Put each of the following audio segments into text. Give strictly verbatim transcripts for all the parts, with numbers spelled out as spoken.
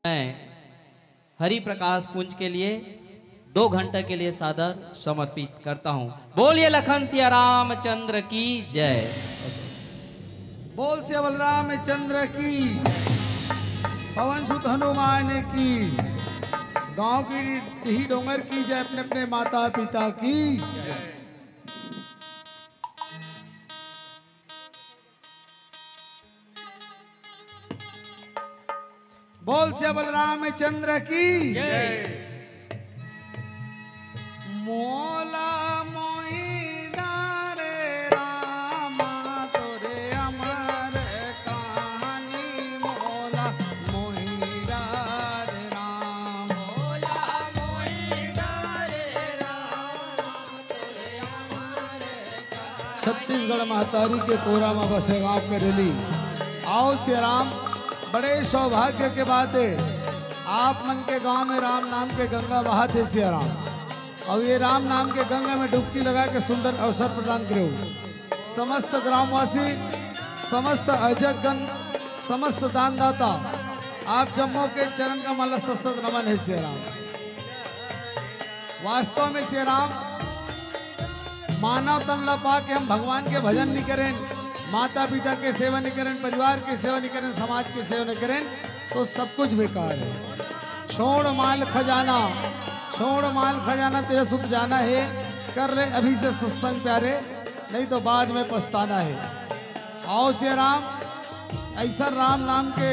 मैं हरि प्रकाश पुंज के लिए दो घंटा के लिए सादर समर्पित करता हूँ। बोलिए लखन सिया रामचंद्र की जय। बोल सिया बलराम चंद्र की, पवन सुत हनुमान की, गांव की टीही डोंगर की जय, अपने अपने माता पिता की। बोल सिया बलराम चंद्र की। मोला मोहिना रे रामा तोरे अमर कहानी, मोला मोहिना रे राम। छत्तीसगढ़ महतारी के कोरा म बसे गांव के रेली। आओ सिया राम, बड़े सौभाग्य के बात है, आप मन के गांव में राम नाम के गंगा बहात है सिया राम। अउ ये राम नाम के गंगा में डुबकी लगा के सुंदर अवसर प्रदान करे हो। समस्त ग्रामवासी, समस्त अयोजकगण, समस्त दानदाता, आप जम्मो के चरण कमल ल सशत नमन है सिया राम। वास्तव में सिया राम, मानव तन ला पा के हम भगवान के भजन नहीं करें, माता पिता के सेवा नहीं करें, परिवार के सेवा नहीं करें, समाज के सेवा नहीं करें, तो सब कुछ बेकार है। छोड़ माल खजाना, छोड़ माल खजाना, तेरा सुत जाना है। कर ले अभी से सत्संग प्यारे, नहीं तो बाद में पछताना है। आओ सिया राम, ऐसा राम नाम के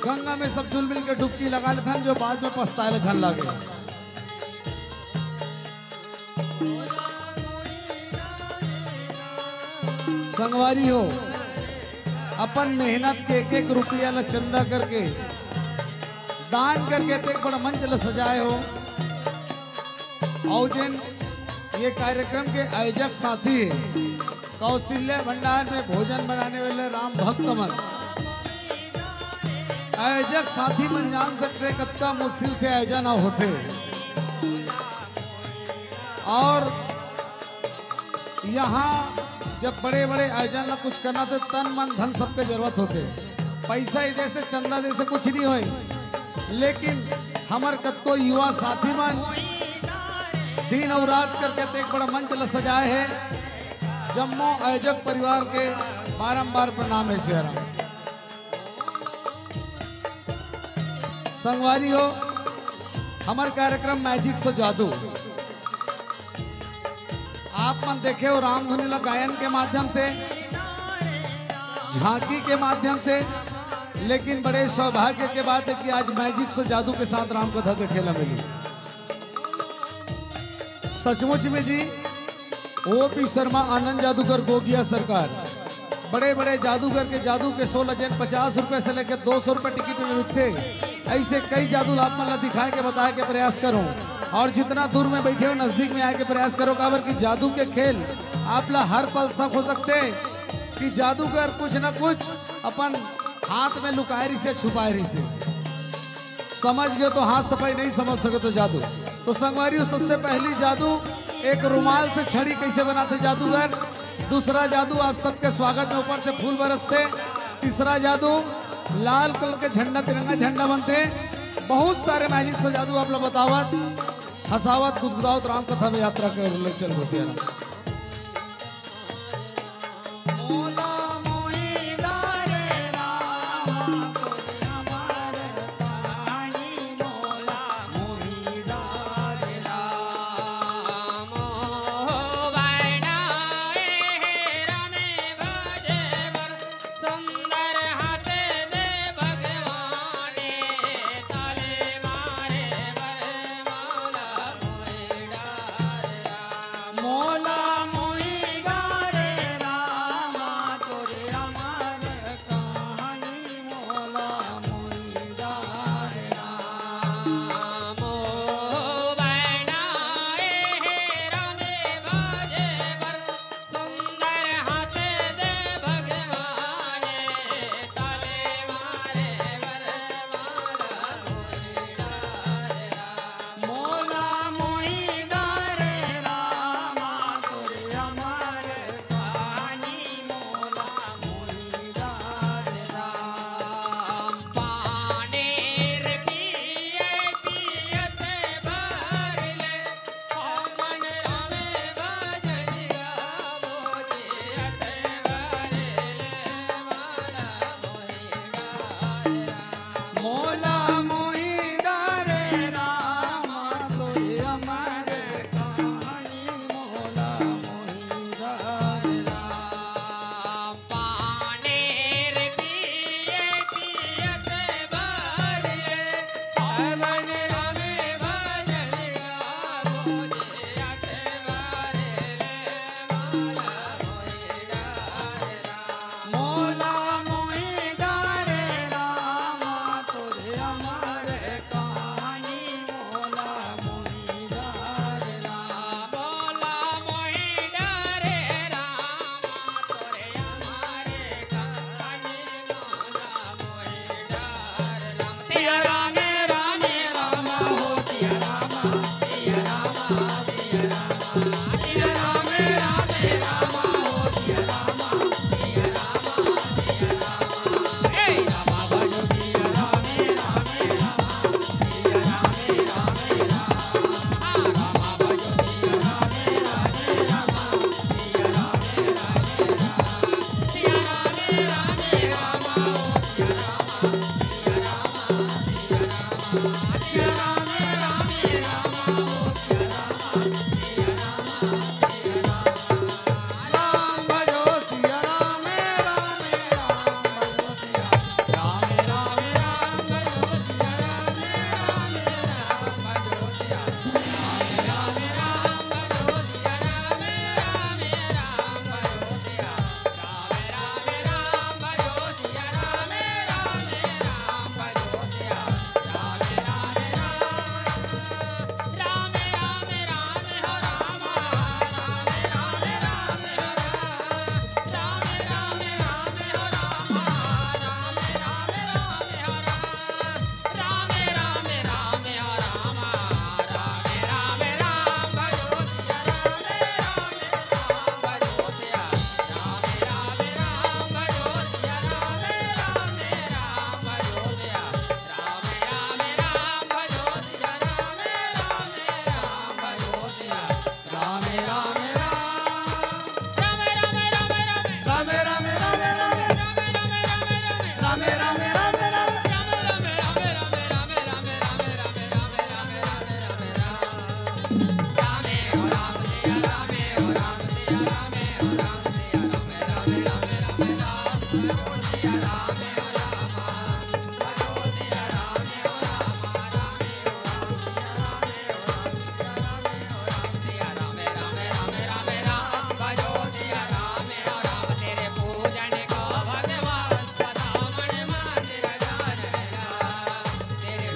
गंगा में सब जुल मिल के डुबकी लगा लेथन, जो बाद में पछताए ले झन लागे। संगवारी हो, अपन मेहनत के एक एक रुपया ला चंदा करके, दान करके अतेक बड़ा मंच ला सजाए हो। अउ जेन ये कार्यक्रम के आयोजक साथी है, कौशल्या भंडार में भोजन बनाने वाले राम भक्त मन, आयोजक साथी मन जान सकते हैं कतका मुश्किल से आयोजन होथे। और यहाँ जब बड़े बड़े आयोजन ला कुछ करना, तो तन मन धन सबके जरूरत होथे। पैसा ही दे से, चंदा दे से कुछ नहीं होए, लेकिन हमर कतको युवा साथी मन दिन अउ रात करके अतेक बड़ा मंच ला सजाए हे। जम्मो आयोजक परिवार के बारंबार प्रणाम हे सिया राम। संगवारी हो, हमर कार्यक्रम मैजिक सो जादू, आप मन देखे हो रामधुनी ला गायन के माध्यम से, झांकी के माध्यम से, लेकिन बड़े सौभाग्य के बात है कि आज मैजिक सो जादू के साथ राम कथा देखे ला मिली। सचमुच में जी, ओ पी शर्मा, आनंद जादूगर, गोगिया सरकार, बड़े बड़े जादूगर के जादू के शो ला जेन पचास रुपए से लेकर दो सौ रुपए टिकट में बिकथे, ऐसे कई जादू ला आप मन ला दिखाए के, बताए के प्रयास करो। और जितना दूर में बैठे हो, नजदीक में आए के प्रयास करो, काबर कि जादू के खेल आप ला हर पल शक हो सकथे कि जादूगर कुछ ना कुछ अपन हाथ में लुकाए रहिसे, छुपाए रहिसे। समझ गए तो हाथ सफाई, नहीं समझ सके तो जादू। तो संगवारी हो, सबसे पहली जादू, एक रुमाल से छड़ी कैसे बनाते जादूगर। दूसरा जादू, आप सबके स्वागत में ऊपर से फूल बरसते। तीसरा जादू, लाल कलर के झंडा, तिरंगा झंडा बनते। बहुत सारे मैजिक से जादू आप लोग बतावत, हंसावत, गुदगुदावत राम कथा में यात्रा कर ले चल बसिया।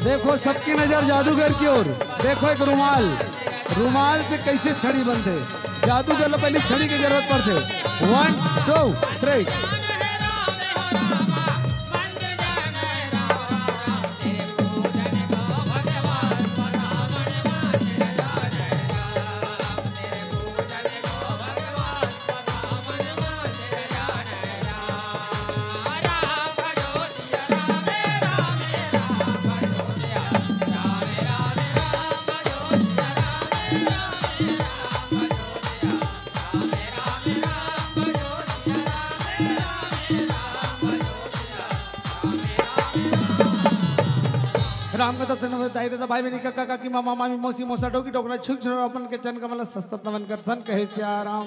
देखो, सबकी नजर जादूगर की ओर। देखो, एक रुमाल, रुमाल से कैसे छड़ी बनथे। जादूगर ला पहली छड़ी की जरूरत पड़थे। One, two, three। राम कथा सुनत दाई ददा, भाई बहिनी, कका काकी, मामा मामी, मौसी मौसा, डोकी डोकरा, छुक छुक, अपन के चरण कमल सस्तत नमन करथन, कहे सिया राम।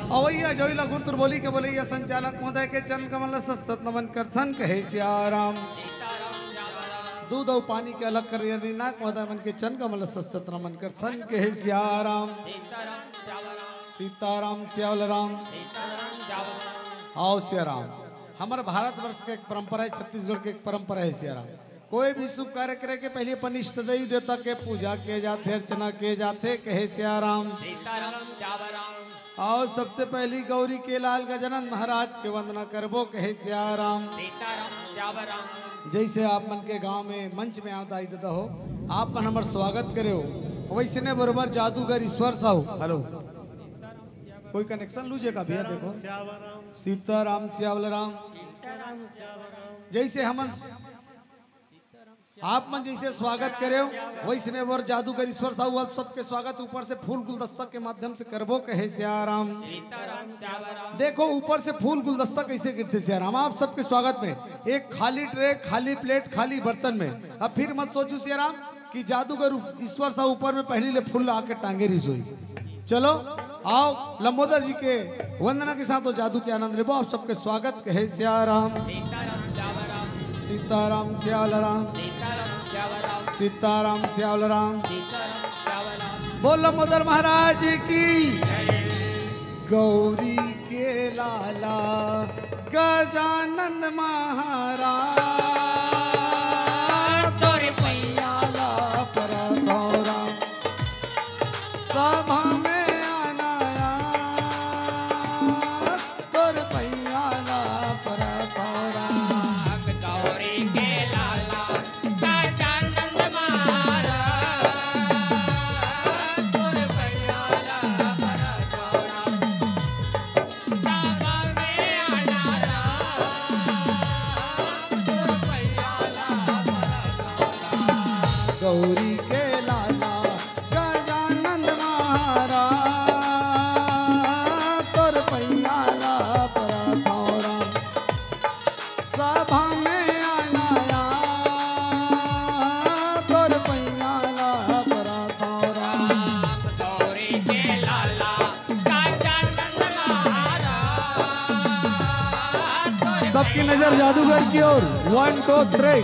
अवैया जोई ला गुरतुर बोली के बोलैया संचालक महोदय के चरण कमल सस्तत नमन करथन, कहे सिया राम। दूध अउ पानी के अलग कर नाक महोदय मन के चरण कमल सस्तत नमन करथन, कहे सिया राम। सीताराम सियावल राम। आओ सिया राम। हमर भारतवर्ष के एक परंपरा है, छत्तीसगढ़ के एक परंपरा है सिया राम। कोई भी शुभ कार्य करे के पहले अपन इष्ट देवी देवता के पूजा किए जाथे, अर्चना किए जाथे, कहे सिया राम। सीताराम सियावल राम। और सबसे पहली गौरी के लाल गजानन महाराज के वंदना करबो, कहे सिया राम। सीताराम सियावल राम। जैसे आप मन के गांव में मंच में आवत आई देता हो, आप मन हमर स्वागत करे हो, वैसने बरोबर जादूगर ईश्वर साहू। हेलो, कोई कनेक्शन लूजिएगा भैया, देखो। सीताराम सियावल राम। जैसे हमन आप मन जैसे स्वागत करे हो, वैसने बर जादूगर ईश्वर साहू आप सबके स्वागत ऊपर से फूल गुलदस्ता के माध्यम से करबो, कहे सिया राम। देखो ऊपर से फूल गुलदस्ता कैसे गिरथे सिया राम, आप सबके स्वागत में। एक खाली ट्रे, खाली प्लेट, खाली बर्तन में। अब फिर मत सोचू सिया राम कि जादूगर ईश्वर साहू ऊपर में पहली ले फूल आके टांगे रही सोई। चलो, आओ, लंबोदर जी के वंदना के साथ वो जादू के आनंद लेबो। आप सबके स्वागत, कहे सिया राम। सीताराम सियावल राम। सीताराम सियावल राम। बोल लंबोदर महाराज की। गौरी के लाला गजानन महाराज, तोर पैया ला परत हौं राम। सभा में अनायास तोर पैया ला परत हौं राम। गौरी के लाला गजानन महाराज, तोर पैया ला परत हौं राम। सभा में अनायास तोर पैया ला परत हौं राम। गौरी के लाला गजानन महाराज, तोर पैया ला परत हौं राम। सभा में अनायास तोर पैया ला परत हौं राम। गौरी के लाला गजानन महाराज, सबकी नजर जादूगर की ओर। One, two, three।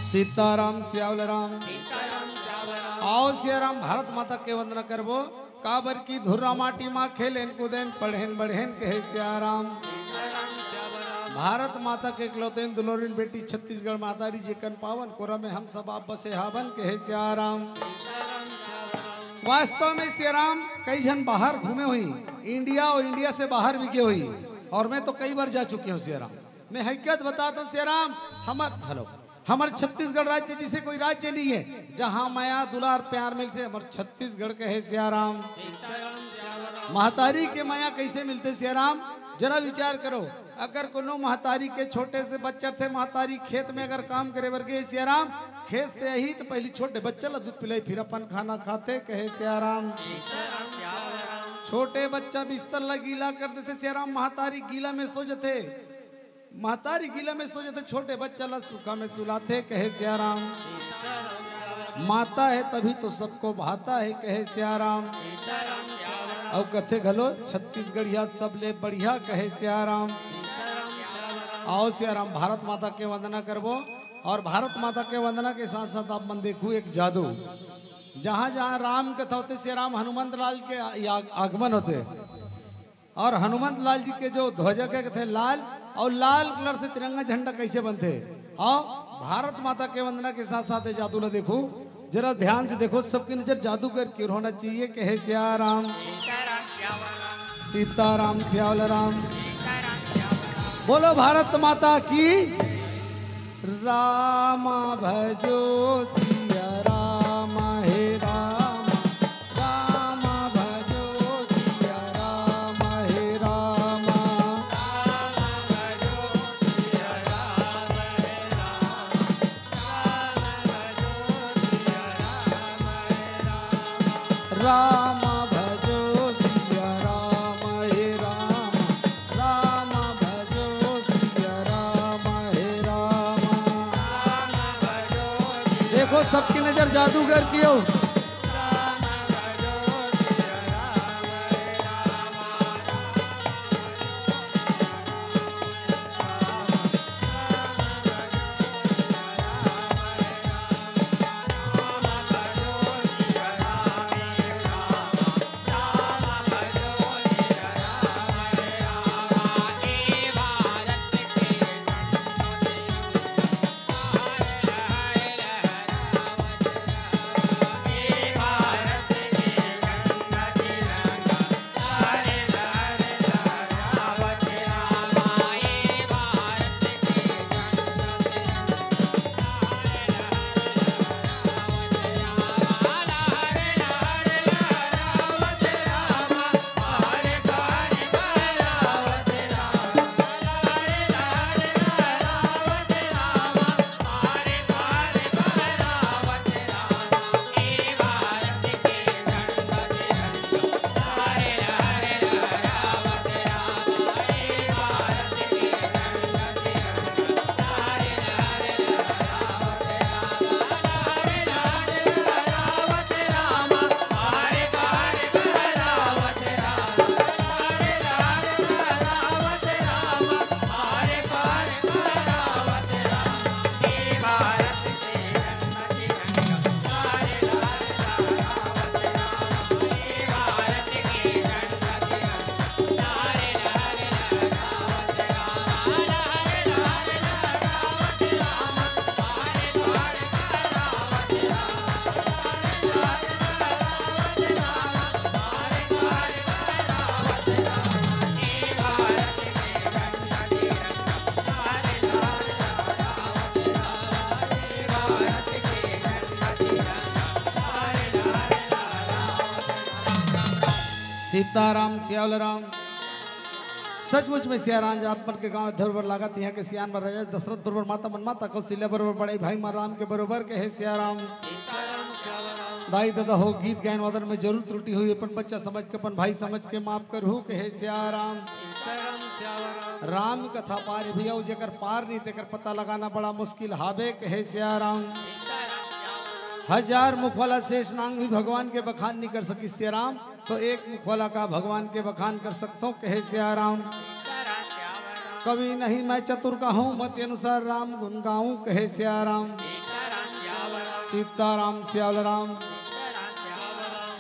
सीताराम सियावल राम। आओ सियाराम, भारत माता के वंदना करबो। काबर की धुर्रा माटी मा खेलेन कूदेन, पढ़ेन बढ़ेन, कहे सियाराम। भारत माता के इकलौतेन दुलौरिन बेटी छत्तीसगढ़ महतारी, जेकन पावन कोरा में हम सब आप बसे हावन, कहे सियाराम। वास्तव में सियाराम, कई झन बाहर घूमे हुई, इंडिया और इंडिया से बाहर भी गए हुई, और मैं तो कई बार जा चुकी हूँ सियाराम। मैं हकीकत बताता हूँ सियाराम, हमर, हेलो, हमर छत्तीसगढ़ राज्य जिसे कोई राज्य नहीं है, जहाँ मया दुलार प्यार मिलथे, हमर छत्तीसगढ़ कहे सियाराम। महतारी के मया कैसे मिलथे सियाराम, जरा विचार करो। अगर कोनो महतारी के छोटे से बच्चा थे, महतारी खेत में अगर काम करे बर गे सियाराम, खेत से आही तो पहली छोटे बच्चा ला दूध पिलाई, फिर अपन खाना खाथे, कहे सियाराम। छोटे बच्चा बिस्तर ला गीला कर देथे सियाराम, महतारी गीला में सो जथे। महतारी गीला में सो जथे, छोटे बच्चा ला सूखा में सुलाथे, कहे सियाराम। माता है तभी तो सबको भाता है, कहे सियाराम। अउ कथे घलो छत्तीसगढ़िया सबले बढ़िया, कहे सियाराम। आओ सियाराम, भारत माता के वंदना करबो। और भारत माता के वंदना के साथ साथ आप मन देखू एक जादू, जहाँ जहाँ राम कथा होथे सियाराम, हनुमंत लाल के आ-, आग-, आगमन होथे। और हनुमंत लाल जी के जो ध्वजा के कथे लाल, और लाल कलर से तिरंगा झंडा कैसे बनथे? आओ भारत माता के वंदना के साथ साथ ये जादू ला देखो, जरा ध्यान से देखो, सबकी नजर जादूगर की ओर होना चाहिए। कहे सियाराम, सीताराम सियावल राम। बोलो भारत माता की। राम भजो सिया राम, हे राम। राम भजो सिया राम, हे राम। राम भजो सिया राम, हे राम। राम भजो सिया राम, हे राम। देखो, सबकी नजर जादूगर की ओर। सीताराम सियावल राम। सचमुच में सियाराम, आप मन के गांव धरोबर लागत, इहां के सियान बर राजा दशरथ बरोबर माता मन माता कौशल्या बरोबर बड़े भाई मन राम के बरोबर कहे सियाराम। दाई ददा हो, गीत गायन वादन में जरूर त्रुटि होही, अपन बच्चा समझ के, अपन भाई समझ के माफ करहू कहे सियाराम। राम कथा पार हे भैया, जेकर पार नहीं तेकर पता लगाना बड़ा मुश्किल हाबे कहे सियाराम। हजार मुख वाला शेष नांग भी भगवान के बखान नहीं कर सकिस सियाराम, तो एक मुख वाला का भगवान के बखान कर सकथों कहे सियाराम। कवि नहीं मैं चतुर कहूँ, मति अनुसार राम गुण गाऊं कहे सियाराम। सीताराम सियावल राम।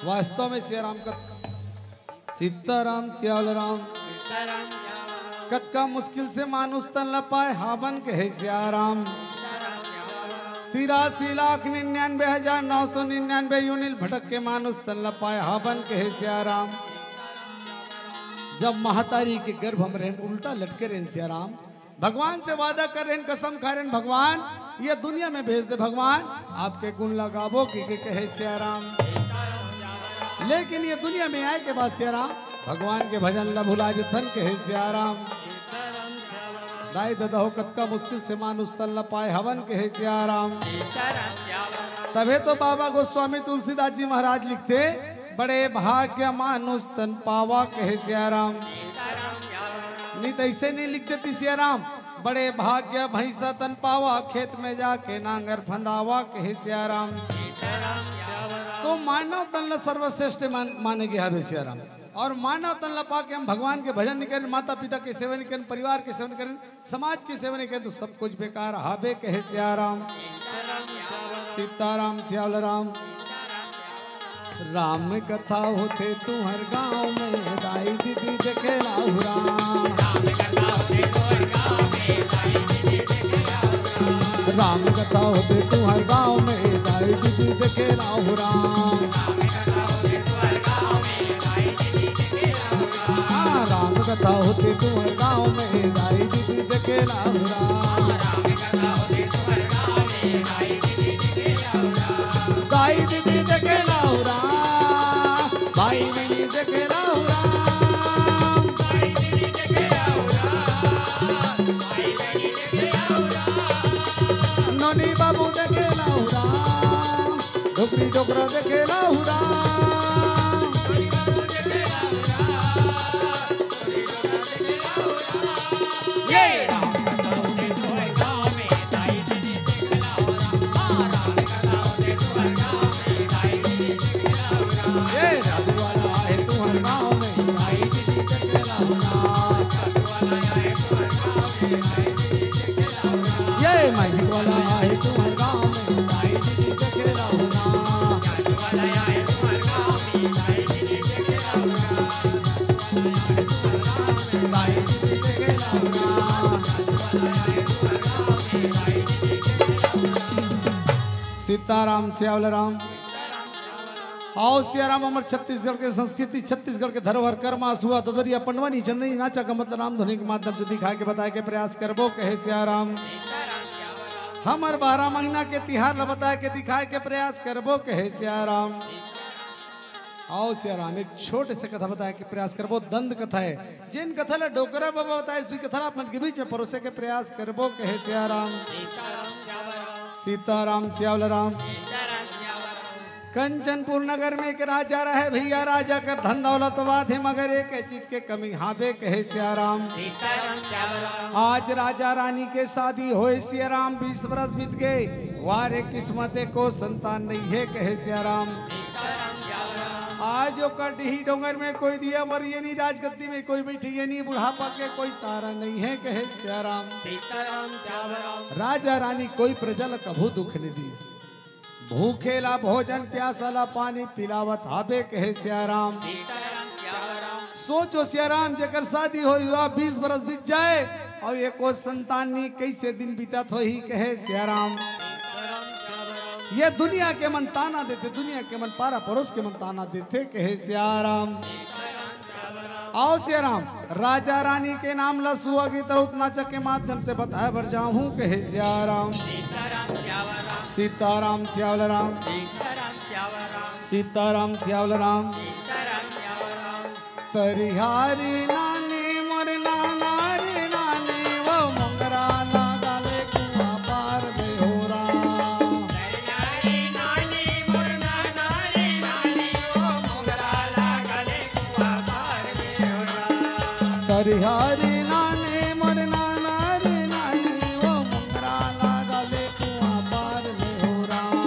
वास्तव में सियाराम का सीताराम सियावल राम। कतका मुश्किल से मानुष तन ल पाए हावन कहे सियाराम। तिरासी लाख निन्यानवे हजार नौ सौ निन्यानवे योनि ल भटक के मानुष तन ल पाए हावन कहे सियाराम। जब महतारी के गर्भ में रहेन, उल्टा लटके रहेन सियाराम, भगवान से वादा करे रहेन, कसम खाए रहेन, भगवान ये दुनिया में भेज दे भगवान, आपके गुण ल गाबो कहिके कहे सियाराम। लेकिन ये दुनिया में आए के बाद सियाराम भगवान के भजन ल भुला जथन कहे सियाराम। दाई ददा हो, कतका मुश्किल से मानुष तन ल पाए हवन कहे सियाराम। तभे तो बाबा गोस्वामी तुलसीदास जी महाराज लिखथे, बड़े भाग्य मानुष तन पावा कहे सियाराम। नहीं तो ऐसे नहीं लिख देती सियाराम, बड़े भाग्य भैंसा तन पावा, खेत में जाके नांगर फंदावा कहे सियाराम। तो मानव तन ल सर्वश्रेष्ठ मान, माने गे हाबे सियाराम। और मानव तन ल पाके हम भगवान के भजन नहीं करें, माता पिता के सेवा नहीं करें, परिवार के सेवा नहीं करें, समाज के सेवा नहीं करें, तो सब कुछ बेकार हाबे कहे सियाराम। सीताराम सियावल राम। राम कथा होथे तुहर गांव में, दाई दीदी देखे लाहू राम। राम कथा होथे तुहर गांव में, दाई दीदी देखे लाहू राम। हाँ, राम कथा होथे तुहर गांव में, दाई दीदी देखे लाहू राम। दाई दीदी देखे लाहू राम, भाई बहिनी देखे लाहू राम। नोनी बाबू देखे लाहू राम, डोकरी डोकरा देखे लाहू राम। सीताराम सियावल राम। आओ सियाराम, हमर छत्तीसगढ़ के संस्कृति, छत्तीसगढ़ के धरोहर, करमा, सुआ, ददरिया, पंडवानी, चंदनी नाचा का मतलब राम धुनी के माध्यम से दिखाए के बताए के प्रयास करबो कहे सियाराम। हमर बारह महीना के तिहार ल बताए के दिखाए के प्रयास करबो कहे सियाराम। आओ सियाराम, एक छोटे से कथा बताए के प्रयास करबो, दंत कथा है। जेन कथा ला डोकरा बाबा बताए, उसी कथा ला आप मन के बीच में परोसे के प्रयास करबो कहे सियाराम। सीताराम सियावल राम। कंचनपुर नगर में एक राजा रहे भैया, राजा कर धन दौलत बात है, मगर एक चीज के कमी हाबे कहे सियाराम। आज राजा रानी के शादी होए सियाराम, बीस बरस बीत गए, वारे किस्मत एको संतान नहीं है कहे सियाराम। आज ओकर डीही डोंगर में कोई दिया मरिए नहीं, राजगद्दी में कोई बैठिए नहीं, बुढ़ापा के कोई सहारा नहीं है कहे सियाराम। राजा रानी कोई प्रजा ला कभू दुख नहीं दीस। भूखे ला भोजन, प्यासा ला पानी पिलावत हाबे कहे सियाराम। सोचो सियाराम, जेकर शादी होई हुआ बीस बरस बीत जाए और एको संतान नहीं, कैसे दिन बीतत होही कहे सियाराम। ये दुनिया के मन ताना देथे, दुनिया के मन पारा परोस के मन ताना देथे कहे सियाराम। आओ सियाराम, राजा रानी के नाम ला सुआ गीत रउत नाचा के माध्यम से बताए बर जाहूं कहे सियाराम। सीताराम सियावल राम। सीताराम सियावल राम। करिहारी नानी मोर नाना रे नानी, वो मोंगरा लगा ले कुआं पार में हो राम। करिहारी नानी मोर नाना रे नानी, वो मोंगरा लगा ले कुआं पार में हो राम।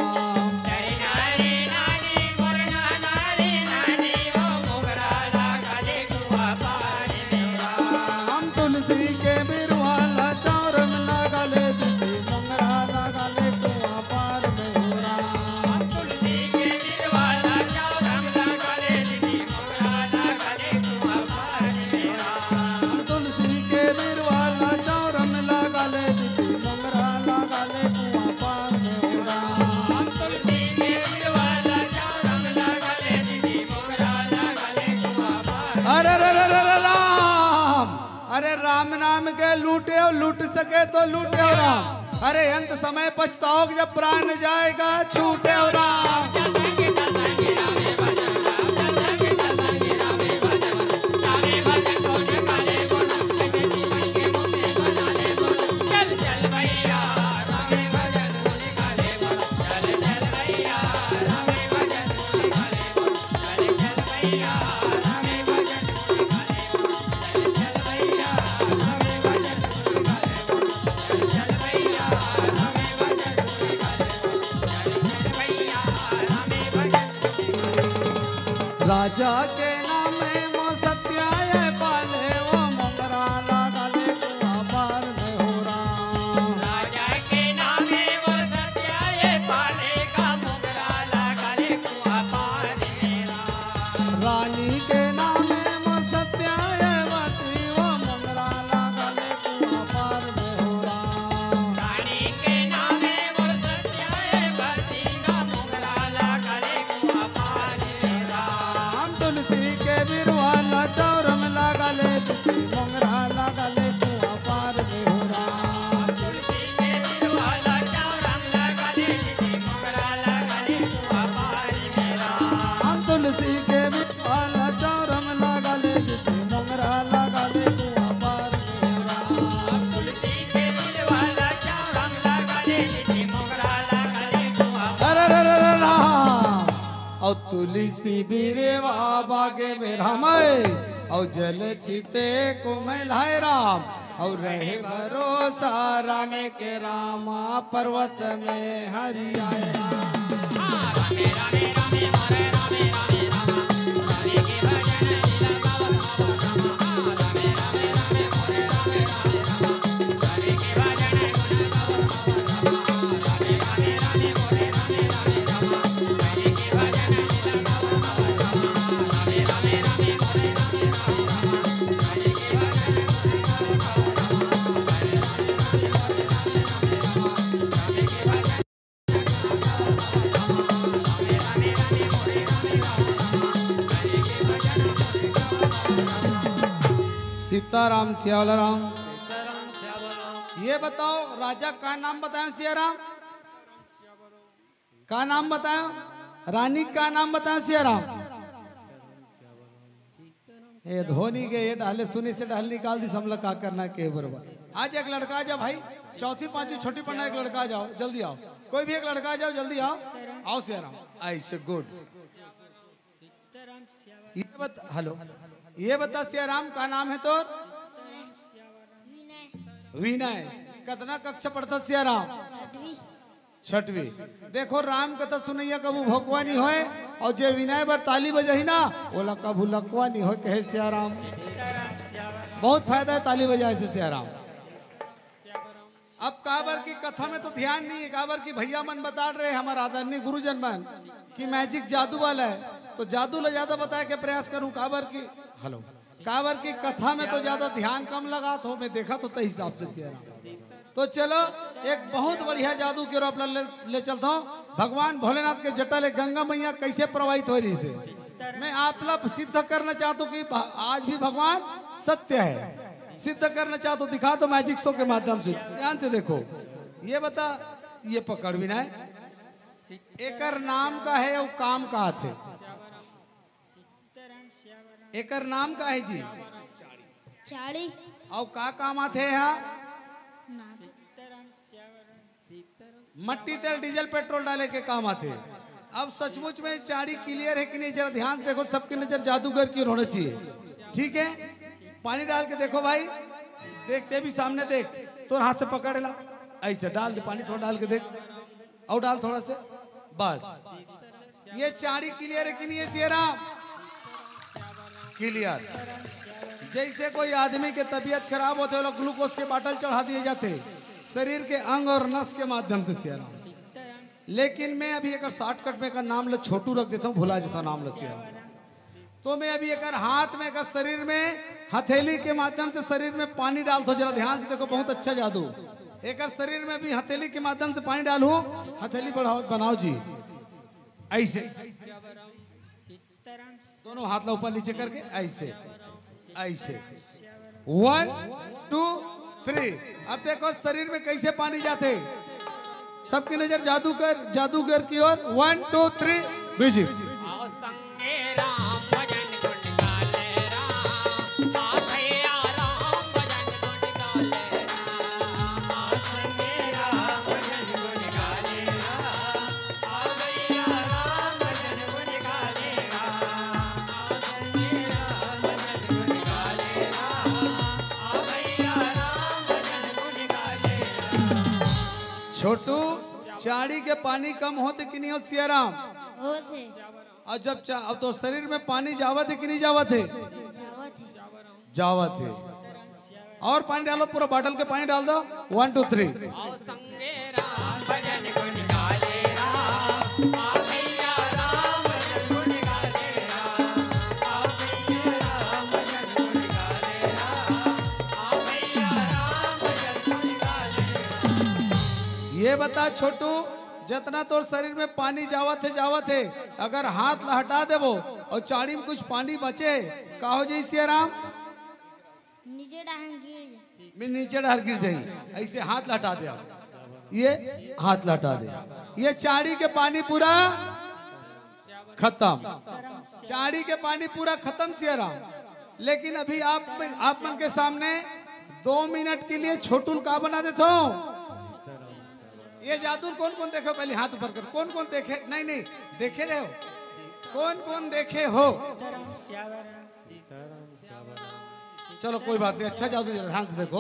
हम तुलसी के बिरुवा ला चौरम लगा ले दीदी, मोंगरा लगा ले कुआं पार में हो राम। तुलसी के बिरवा ला चौरम लगा ले दीदी, मोंगरा लगा ले कुआं पार में हो राम। अरे रे रे रे रे राम, अरे राम नाम के लूटे हो, लूट सके तो लूटे हो राम। अरे अंत समय पछताओगे जब प्राण जाएगा छूटे हो राम। राजा के नाम में वो सत्या ये पाले, वो मोंगरा लगा ले कुआं पार में हो राम। राजा के नाम में वो सत्या ये पाले का मोंगरा लगा ले कुआं पार में राम। रानी के नाम में वो सत्या ये बाटी, वो मोंगरा लगा ले कुआं पार में हो राम। रानी के नाम में वो सत्या ये बाटी का मोंगरा लगा ले कुआं पार में राम। तुलसी के बिरवा ला चौरम लगा ले दीदी, मोंगरा लगा ले कुआं पार में हो राम। तुलसी के बिरवा ला चौरम लगा ले दीदी, मोंगरा लगा ले कुआं पार में राम। तुलसी के बिरवा ला चौरम लगा ले दीदी, मोंगरा लगा ले कुआं पार में हो राम। तुलसी के बिरवा ला चौरम लगा ले दीदी, मोंगरा लगा ले कुआं पार। अरे रे रे रे राम। अउ तुलसी बिरवा बागे में राम, अउ जल चिते को मैलाए राम, अउ रहे भरोसा राम के रामा पर्वत में हरि आए राम। सीताराम सियावला राम। ये बताओ, राजा का नाम बतायो सिया राम? का नाम बतायो? रानी का नाम बतायो सिया राम? ए धोनी के ये डाले सुनी से डाल निकाल दी, समला का करना के बरोबर। आज एक लड़का आ जाओ भाई, चौथी पांचवी छोटी पढ़ना एक लड़का आ जाओ, जल्दी आओ। कोई भी एक लड़का आ जाओ, जल्दी आओ। आओ सिया राम, ऐसे गुड। ये बता, हेलो, ये बता सिया राम, का नाम है तोर? विनय। विनय। कितना कक्षा पढ़ता सिया राम? छठवीं। छठवीं। देखो, राम कथा सुनैया कभू भोकवा नहीं होए, और जे विनय बर ताली बजाही ना, ओला कभू लकवा नहीं होए, कहे सिया राम। बहुत फायदा है ताली बजाए से सिया राम। अब काबर की कथा में तो ध्यान नहीं है, काबर की भैया मन बता रहे हमारे आदरणीय गुरुजन मन कि मैजिक जादू वाला है, तो जादू ला ज्यादा बताए के प्रयास करूं, काबर की, हेलो, काबर की कथा में तो ज्यादा ध्यान कम लगा, तो मैं देखा तो तही हिसाब से सिया राम। तो चलो, एक बहुत बढ़िया जादू के रूप ले, ले चलता हूँ। भगवान भोलेनाथ के जटा ले गंगा मैया कैसे प्रवाहित हो रही से मैं आप ला सिद्ध करना चाहता हूँ कि भ-, आज भी भगवान सत्य है। सिद्ध करना चाहता हूँ, दिखा दो मैजिक शो के माध्यम से, ध्यान से देखो। ये बता, ये पकड़ विनय, एकर नाम का है और काम का थे। एकर नाम का हे जी? चाड़ी। अउ का काम आथे हा? नाम। मट्टी, तेल, डीजल, पेट्रोल डाले के काम आथे। अब सचमुच में चाड़ी क्लियर हे कि नहीं, जरा ध्यान से देखो, सबके नजर जादूगर की ओर होना चाहिए। ठीक है, पानी डाल के देखो भाई, देखते भी सामने देख, तोर हाथ से पकड़ ला, ऐसे डाल दे पानी, थोड़ा डाल के देख, अउ डाल थोड़ा से, बस। ये चाड़ी क्लियर हे कि नहीं हे सियाराम? क्लियर। जैसे कोई आदमी के तबीयत खराब होथे, ओला ग्लूकोज के बाटल चढ़ा दिए जाथे शरीर के अंग अउ नस के माध्यम से सियाराम। लेकिन मैं अभी एकर शॉर्टकट में एकर नाम ल छोटू रख देथंव, भुला जथंव नाम ल सियाराम। तो मैं अभी एकर हाथ में, एकर शरीर में हथेली के माध्यम से शरीर में पानी डालथंव। जरा ध्यान से देखो, बहुत अच्छा जादू। एकर शरीर में अभी हथेली के माध्यम से पानी डालहूं, हथेली बढ़ाओ, बनाओ जी, ऐसे दोनों हाथ ला ऊपर नीचे करके ऐसे, ऐसे। वन, टू, थ्री। अब देखो शरीर में कैसे पानी जाथे। सबकी नजर जादूगर, जादूगर की ओर। वन, टू, थ्री, म्यूजिक। आओ संगे राम भजन गुण गाले राम, आ भैया राम भजन गुण गाले राम, आ संगे राम भजन गुण गाले राम। छोटू, चाड़ी के पानी कम होथे कि नहीं होथे सियाराम? होथे। अउ जब चा-, अब तो शरीर में पानी जावत हे कि नहीं जावत हे? जावत हे। जावत हे। अउ पानी डालो, पूरा बाटल के पानी डाल दो। वन, टू, थ्री। आओ संगे राम भजन गुण गाले राम, आ भैया राम भजन गुण गाले राम, आ भैया राम भजन गुण गाले राम, आ भैया राम भजन गुण गाले राम। ये बता छोटू, जतना तोर शरीर में पानी जावत हे, जावत हे, अगर हाथ ला हटा देबो अउ चाड़ी में कुछ पानी बचे, का हो जाई सियाराम? नीचे डहर गिर जाई। मैं नीचे डहर गिर जाई। ऐसे हाथ ला हटा दे आप। ये हाथ ला हटा दे। ये चाड़ी के पानी पूरा खत्म। चाड़ी के पानी पूरा खत्म सियाराम। लेकिन अभी आप, आप मन के सामने दो मिनट के लिए छोटू ल का बना देथंव। ये जादू ल कौन कौन देखे हो? पहले हाथ ऊपर कर। कौन कौन देखे? नहीं, नहीं, देखे रहे हो? कौन कौन देखे हो? चलो कोई बात नहीं, अच्छा जादू, जरा ध्यान से देखो।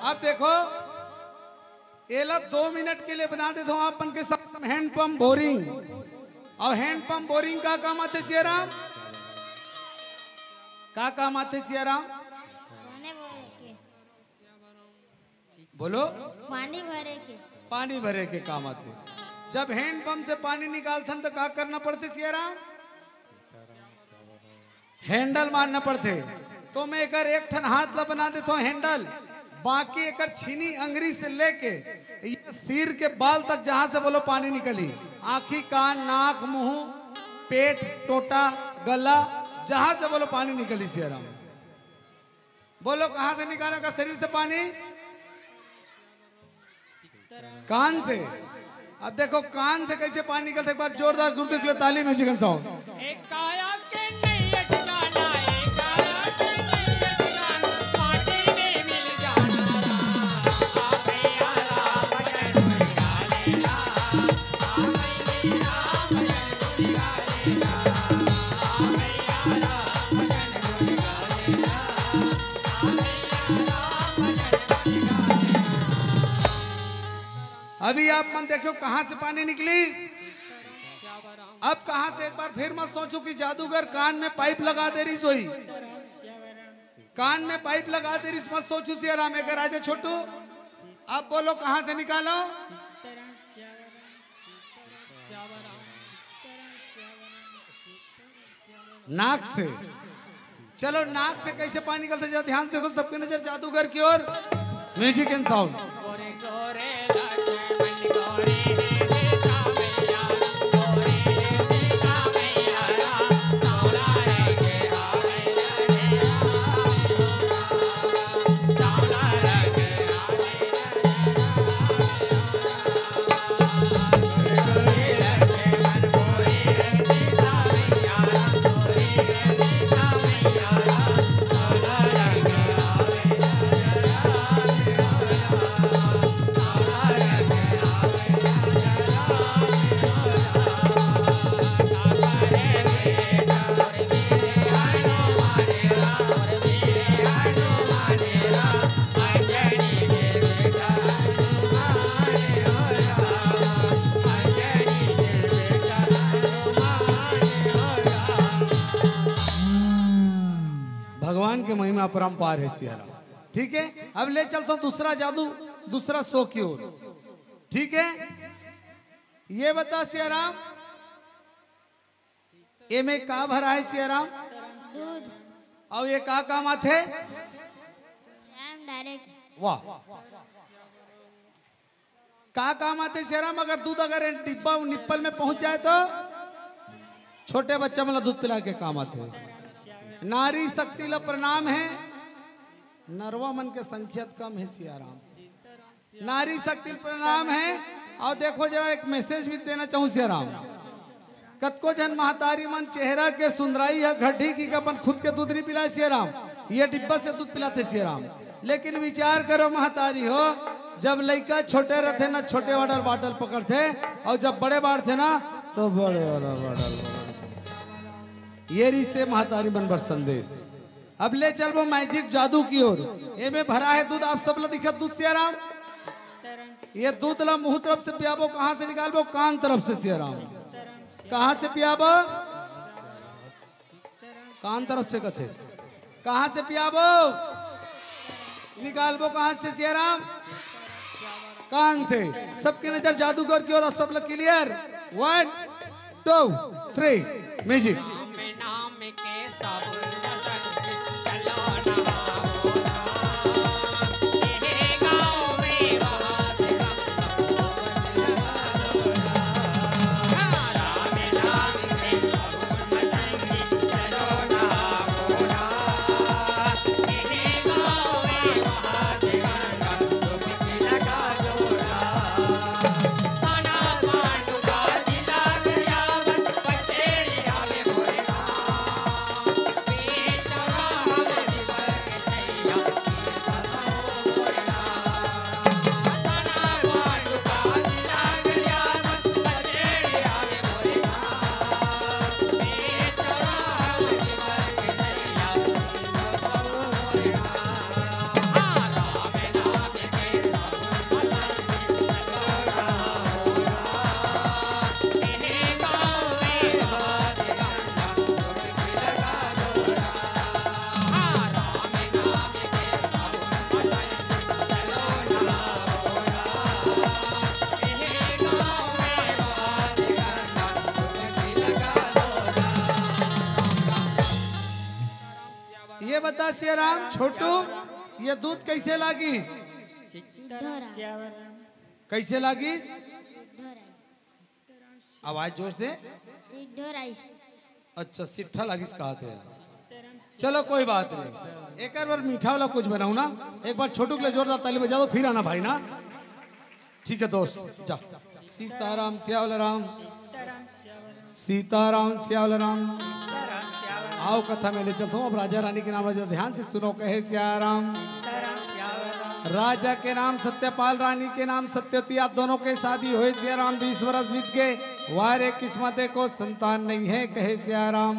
अब देखो, एला दो मिनट के लिए बना देथंव आप मन के सामने, हैंडपंप बोरिंग। अउ हैंडपंप बोरिंग का काम आथे सियाराम? का काम आथे सियाराम? पानी भरे के। बोलो। पानी भरे के। पानी भरे के काम आथे। जब हैंडपंप से पानी निकालथन त का करना पड़थे सियाराम? हैंडल मारना पड़थे। तो मैं एकर एक ठन हाथ ला बना देथंव हैंडल, बाकी एकर छीनी अंगरी से लेके ये सिर के बाल तक जहां से बोलो पानी निकली, आंखी, कान, नाक, मुंह, पेट, टोटा, गला, जहां से बोलो पानी निकली सियाराम। बोलो, कहां से निकाला का शरीर से पानी? कान से। अब देखो कान से कैसे पानी निकलथे, एक बार जोरदार गुरुदेव के लिए ताली, म्यूजिक एंड साउंड। अभी आप मन देखो कहां से पानी निकली। अब कहां से, एक बार फिर मत सोचो कि जादूगर कान में पाइप लगा दे रही सोई, कान में पाइप लगा दे रही, मत सोचो सियाराम। एक राजा छोटू, आप बोलो कहां से निकालो? नाक से। चलो, नाक से कैसे पानी निकलता है, जरा ध्यान से देखो, सबकी नजर जादूगर की ओर। Music and sound. के महिमा अपरंपार हे सियाराम। ठीक हे, अब ले चलथंव दूसरा जादू, दूसरा शो के ओर। ठीक हे, ये बता सियाराम, एमे का भरा हे सियाराम? दूध। अउ ये का काम आथे? Jam direct. वाह, का काम आथे सियाराम? अगर दूध अगर ए डिब्बा निप्पल में पहुंच जाए तो छोटे बच्चा मन ला दूध पिला के काम आथे। नारी शक्ति ला प्रणाम हे, नरवा मन के संख्या कम हे सियाराम। नारी शक्ति ला प्रणाम हे। अउ देखो जरा एक मैसेज भी देना चाहूं सियाराम, कतको झन महतारी मन चेहरा के सुंदराई ह घटी कि अपन खुद के दूध नहीं पिलाए सियाराम, ये डिब्बा से दूध पिलाथे सियाराम। लेकिन विचार करो महतारी हो, जब लइका छोटे रथे ना, छोटे वाटर बॉटल पकड़थे, अउ जब बड़े बाढ़थे ना, तो बड़े वाला बॉटल। ये रिहिसे महतारी मन बर संदेश। अब ले चलबो मैजिक जादू की ओर। एमे भरा हे दूध, आप सब ला दिखत दूध सियाराम। ये दूध ला मुंह तरफ से पियाबो, कहां से निकालबो? कान तरफ से सियाराम। कहां से पियाबो? कान तरफ से कथे। कहां से पियाबो? निकालबो कहां से सियाराम? कान से। सबके नजर जादूगर की ओर, सब लोग clear. One, two, three, music. ये बता सियाराम, छोटू, ये दूध कैसे लागिस? कैसे लागिस? आवाज जोर से। अच्छा, सिट्ठा लागिस कहाथे। चलो, कोई बात नहीं, एक बार मीठा वाला कुछ बनाऊं ना। एक बार छोटू के लिए जोरदार ताली बजा दो, फिर आना भाई ना। ठीक है दोस्त, जा। सीताराम सियावल राम। सीताराम सियावल राम। आओ, कथा में ले चलता हूँ। अब राजा रानी के नाम, राजा ध्यान से सुनो, कहे सियाराम। राजा के नाम सत्यपाल, रानी के नाम सत्यवती। आप दोनों के शादी होय सियाराम, बीस वर्ष बीत गए। वारे किस्मत एको संतान नहीं है, कहे सियाराम।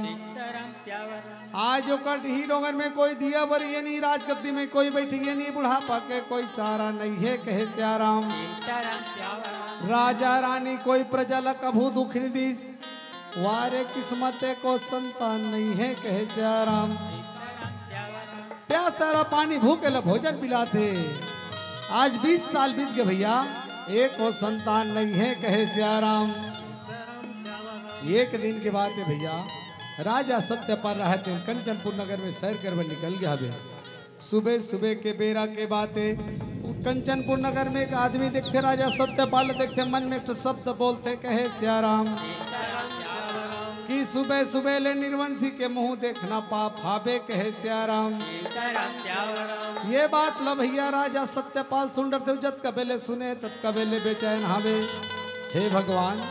आज ओकर डीही डोंगर में कोई दिया बरिए नहीं, राजगद्दी में कोई बैठिए नहीं, बुढ़ापा के कोई सहारा नहीं है, कहे सियाराम। राजा रानी कोई प्रजा ला कभू दुख नहीं दीस, वारे किस्मत एको संतान नहीं है, कहे सियाराम। प्यासा ला पानी, भूखे ला भोजन पिलाथे। आज बीस साल बीत गए भैया, एको संतान नहीं है, कहे सियाराम। एक दिन के बात है भैया, राजा सत्यपाल रहे तेन कंचनपुर नगर में सैर करबे निकल गया हवे। सुबह सुबह के बेरा के बात है, कंचनपुर नगर में एक आदमी देखथे, राजा सत्यपाल देखथे, मन में एक ठो शब्द बोलथे, कहे सियाराम। कि सुबह सुबह ले निर्वंशी के मुंह देखना पाप हावे, कहे सियाराम। ये बात ल भैया राजा सत्यपाल सुन डरथे, जतका बेले सुने ततका बेले बेचैन हावे। हे भगवान,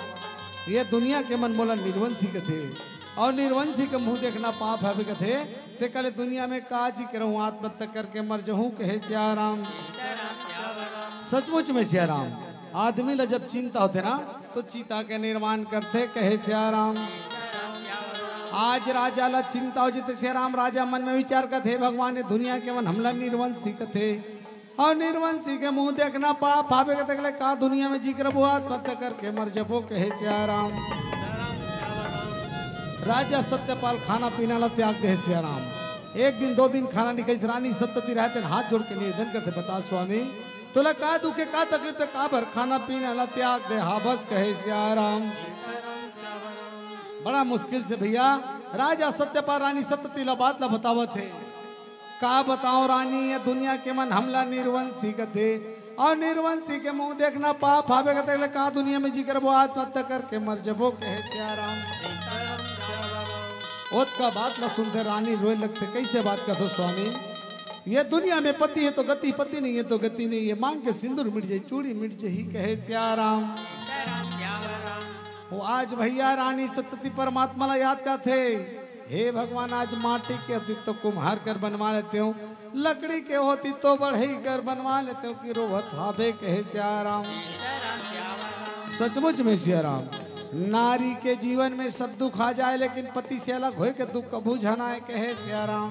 ये दुनिया के मन मोला निर्वंशी कथे, अउ निर्वंशी के मुंह देखना पाप हावे कथे, ते काले दुनिया में का जी के रहूं, आत्महत्या करके मर जहूं, कहे सियाराम। सचमुच में सियाराम, आदमी ला जब चिंता होथे ना, तो चिता के निर्माण करथे, कहे सियाराम। आज राजा ला चिंता हो जथे सियाराम, राजा मन में विचार करथे, "हे भगवान, ये दुनिया के मन हमला निर्वंशी कथे, अउ निर्वंशी के मुंह देखना पाप हावे कथे, का दुनिया में जी के रहबो, आत्महत्या करके मर जबो," कहे सियाराम। राजा सत्यपाल खाना पीना ला त्याग दे सियाराम। एक दिन दो दिन खाना नइ खाइस, रानी सतती रहय तेन हाथ जोड़ के निवेदन करथे, बता स्वामी, तोला का दुख हे, का तकलीफ हे, काबर खाना पीना ला त्याग दे हस, कहे सियाराम। बड़ा मुश्किल से भइया राजा सत्यपाल रानी सतती ला बात ला बतावत हे। का बतावंव रानी, ये दुनिया के मन हमला निर्वंशी कथे, अउ निर्वंशी के मुंह देखना पाप हावे कथे, ले का दुनिया में जी करबो, आत्महत्या करके मर जबो, कहे सियाराम। ओतका बात ला सुनथे रानी रोय लगथे, कइसे बात करथो स्वामी, ये दुनिया में पति हे तो गति, पति नइ हे तो गति नइ हे, मांग के सिंदूर मिट जाही, चूड़ी मिट जाही, कहे सियाराम। ओ आज भइया रानी सतती परमात्मा ला याद करथे, हे भगवान, आज माटी के होतिस तो कुम्हार घर बनवा लेतेंव, लकड़ी के होतिस तो बढ़ई घर बनवा लेतेंव, कि रोवत हाबे, कहे सियाराम। सचमुच में सियाराम, नारी के जीवन में सब दुख आ जाय, लेकिन पति से अलग होय के दुख कभू झन आय, कहे सियाराम।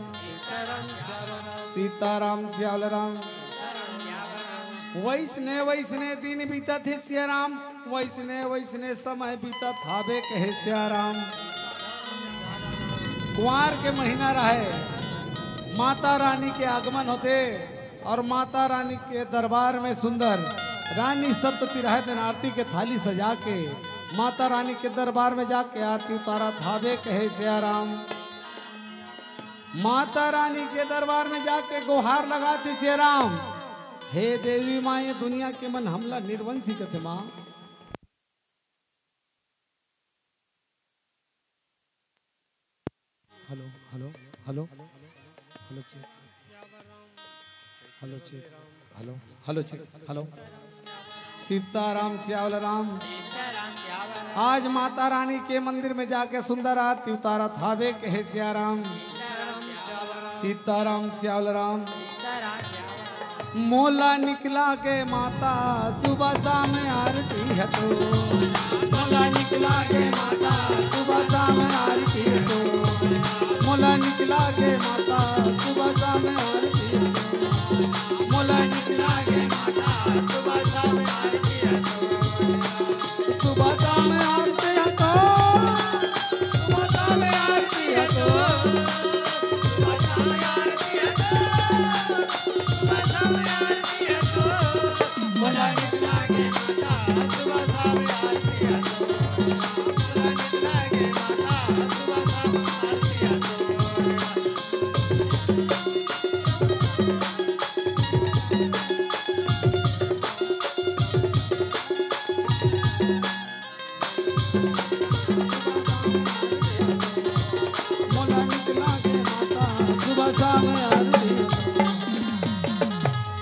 सीताराम सियावल राम। वइसने वइसने दिन बीतत हे सियाराम, वइसने वइसने समय बीतत हाबे, कहे सियाराम। कुंवार के महीना रहय, माता रानी के आगमन होथे अउ माता रानी के दरबार में सुंदर रानी सतती रहय तेन आरती के थाली सजा के माता रानी के दरबार में जाके आरती उतारत हाबे, कहे सियाराम। माता रानी के दरबार में जाके गोहार लगाथे सियाराम, हे देवी माँ, ये दुनिया के मन हमला निर्वंशी कथे माँ। Hello, hello, hello, hello, check. Hello, check. Hello, hello, check. Hello. सीताराम सियावल राम। आज माता रानी के मंदिर में जाके सुंदर आरती उतारत हाबे, कहे सियाराम। सीताराम सियावल राम। मोला निकला के माता सुबह शाम आरती हे तो। मोला निकला के माता सुबह शाम आरती हे तो। मोला निकला के माता सुबह शाम आरती हे तो। मोला निकला के माता सुबह शाम आरती हे तो। सुबह शाम आरती हे तो। सुबह शाम आरती हे तो।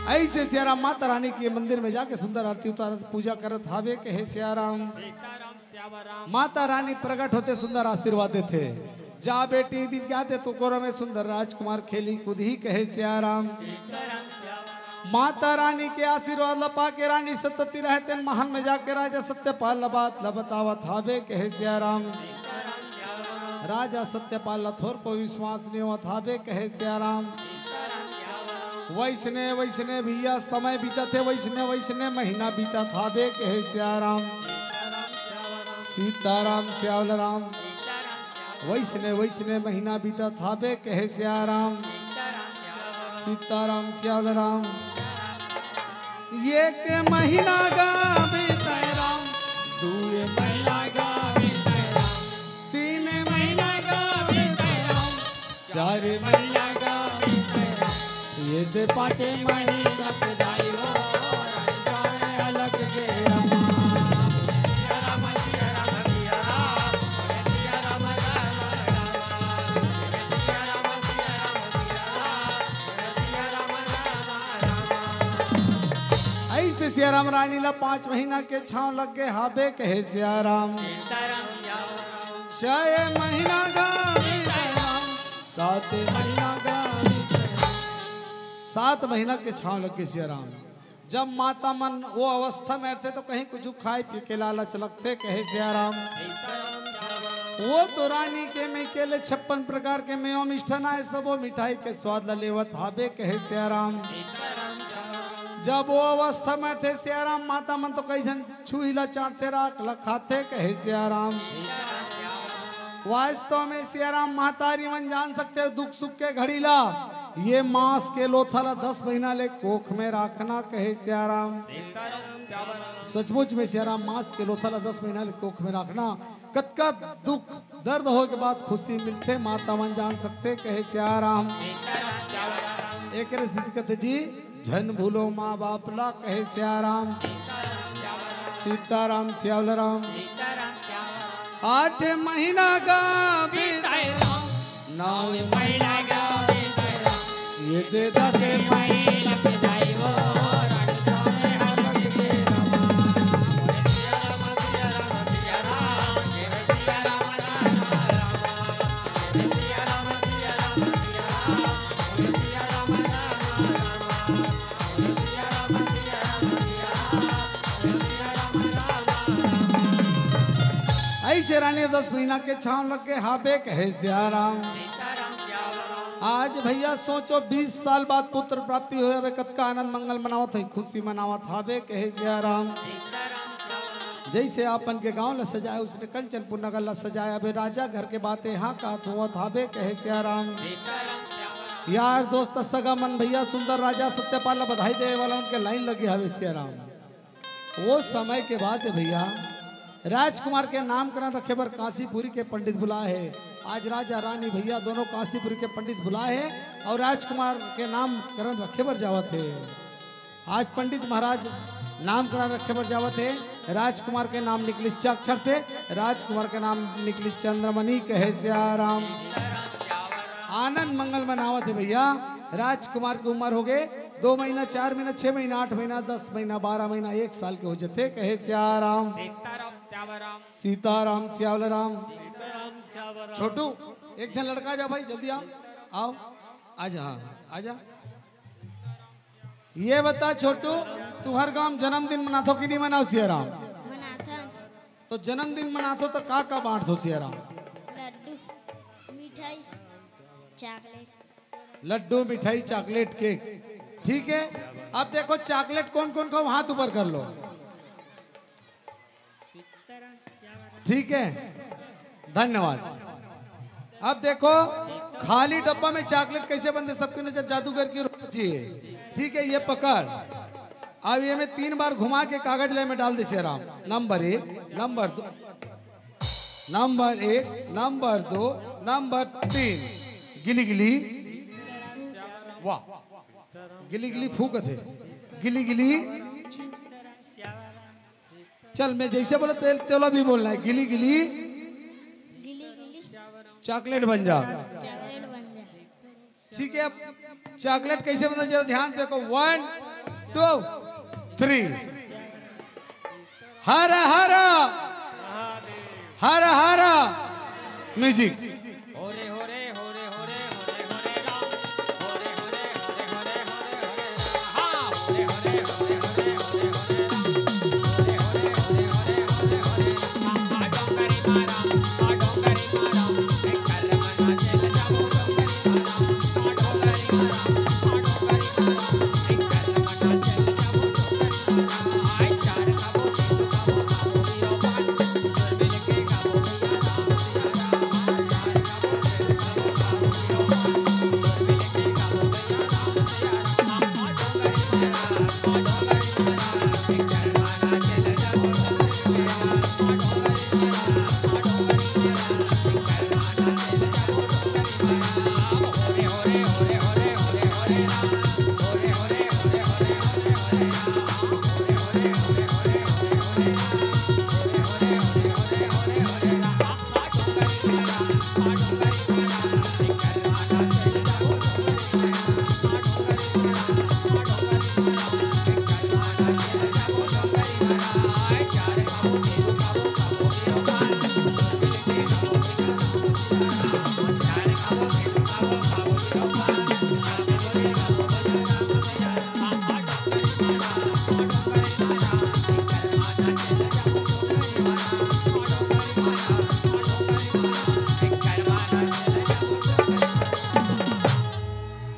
अइसे सियाराम माता रानी के मंदिर में जाके सुंदर आरती उतारत पूजा करत हाबे, कहे सियाराम। माता रानी प्रगट होथे, सुंदर आशीर्वाद देथे। जा बेटी, दिन जाथे तो कोरा में सुंदर राजकुमार खेलही कूदही, कहे सियाराम। माता रानी के आशीर्वाद ला पाके रानी सतती रहय तेन महल में जाके राजा सत्यपाल ला बात ला बतावत हाबे, कहे सियाराम। राजा सत्यपाल ला थोरको विश्वास नइ होवत हाबे, कहे सियाराम। वइसने वइसने भइया समय बीतत हे, वइसने वइसने महीना बीतत हाबे, कहे सियाराम। सीताराम सियावल राम। वइसने वइसने महीना बीतत हाबे, कहे सियाराम। सीताराम सियावल राम। एक महीना गा बीते राम, दुए महीना गा बीते राम, तीन महीना गा बीते राम, चार महीना गा बीते राम, ये दे पाँचे महीना के दाई हो, अलग के राम। अइसे सियाराम रानी ला पाँच महीना के छांव लग गे हाबे, कहे सियाराम। छह महीना गा बीते राम, सात महीना गा बीते राम। सात महीना के छांव लग गे सियाराम। जब माता मन वो अवस्था में रथे तो कहीं कुछ खाए पी के लालच लगथे, कहे सियाराम। वो तो रानी के मइके ले छप्पन प्रकार के मेवा मिष्ठान आए, सबो मिठाई के स्वाद ला लेवत हाबे, कहे सियाराम। जब वो अवस्था में रथे सियाराम, माता मन तो कइसन छुही ला चाटथे, राख ला खाथे, कहे सियाराम। वास्तव में सियाराम महतारी मन जान सकते हो दुख सुख के घड़ी ला, ये मांस के लोथा ला दस महीना ले कोख में राखना कहे सियाराम। सचमुच में सियाराम मांस के लोथा ला दस महीना ले कोख में राखना। कतका दुख दर्द होय के बाद खुशी मिलथे माता मन जान सकते कहे सियाराम। एक सिद्धि कथे जी, झन भूलो माँ बाप ला कहे सियाराम। सीताराम सियावल राम। आठ महीना का बीत, नौ महीना का बीत, ये दे दस महीना ऐसे रानी दस महीना के छांव लग के हाबे कहे सियाराम। आज भैया सोचो, बीस साल बाद पुत्र प्राप्ति होय हवे, कतका आनंद मंगल मनावत है, खुशी मनावत हाबे कहे सियाराम। जैसे आपन के गांव ला सजाए, उसने कंचनपुर नगर ला सजाए। अबे राजा घर के बात यहाँ का होवत हाबे कहे सियाराम। यार दोस्त सगा मन भैया सुंदर राजा सत्यपाल ला बधाई देवे वाला उनके लाइन लगे हवे सियाराम। वो समय के बात है भैया, राजकुमार के नामकरण रखे बर काशीपुरी के पंडित बुलाए है। आज राजा रानी भैया दोनों काशीपुरी के पंडित बुलाए है और राजकुमार के नामकरण रखे बर जावत है। आज पंडित महाराज नामकरण रखे बर जावत है। राजकुमार के नाम निकली चाक्षर से, राजकुमार के नाम निकली चंद्रमणि कहे सियाराम। आनंद मंगल मनावत है भैया। राजकुमार की उम्र हो गए दो महीना, चार महीना, छह महीना, आठ महीना, दस महीना, बारह महीना, एक साल के हो जथे कहे सियाराम। सीताराम सियावल राम। छोटू, एक झन लड़का आ जा भाई, जल्दी आओ, आओ, आजा, हाँ, आजा। ये बता छोटू, तुम्हार गांव जन्मदिन मनाथो कि नहीं मनाओ सियाराम? मनाथन। तो जन्मदिन मनाथो तो का का बांटथो सियाराम? लड्डू, मिठाई, चॉकलेट। लड्डू, मिठाई, चॉकलेट, केक। ठीक है, अब देखो चॉकलेट कौन कौन खाओ, हाथ ऊपर कर लो। ठीक है, धन्यवाद। अब देखो खाली डब्बा में चॉकलेट कैसे बनथे, सबकी नजर जादूगर की ओर होना चाहिए। ठीक है, ये पकड़, अब ये में तीन बार घुमा के कागज ले में डाल दे सियाराम। नंबर एक, नंबर दो, नंबर एक, नंबर दो, नंबर तीन। गिली गिली, वाह, गिली गिली फूकत है। गिली गिली, चल मैं जैसे बोला तेल तेला भी बोलना है। गिली गिली गिली गिली चॉकलेट बन जा। चॉकलेट बन जा। ठीक है, अब चॉकलेट कैसे बनता है जरा ध्यान से देखो। One, two, three. हर हर, हर हर म्यूजिक।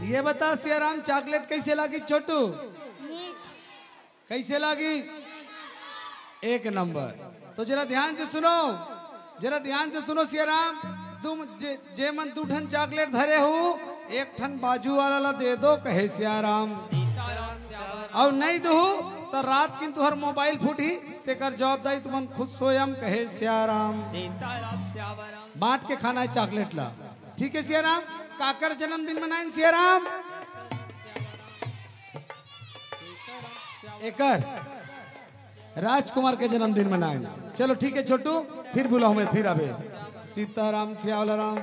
ये बता सियाराम, चॉकलेट कैसे लागी छोटू? मीठ। कैसे लागी? एक नंबर। तो जरा ध्यान से सुनो, जरा ध्यान से सुनो सिया राम, तुम जे, जे मन दू ठन चॉकलेट धरे हो, एक ठन बाजू वाला ला दे दो, कहे सिया राम। अउ नहीं दो तो रात किन तुहर मोबाइल फूटही, तेकर जवाबदारी तुमन खुद स्वयं, कहे सिया राम। बांट के खाना है चॉकलेट ला, ठीक है सिया राम। काकर जन्मदिन मनाइन सिया राम? एकर राजकुमार के जन्मदिन मनाइन। चलो ठीक है छोटू, फिर बुलाओ, मैं फिर आबे। सीताराम सियावल राम।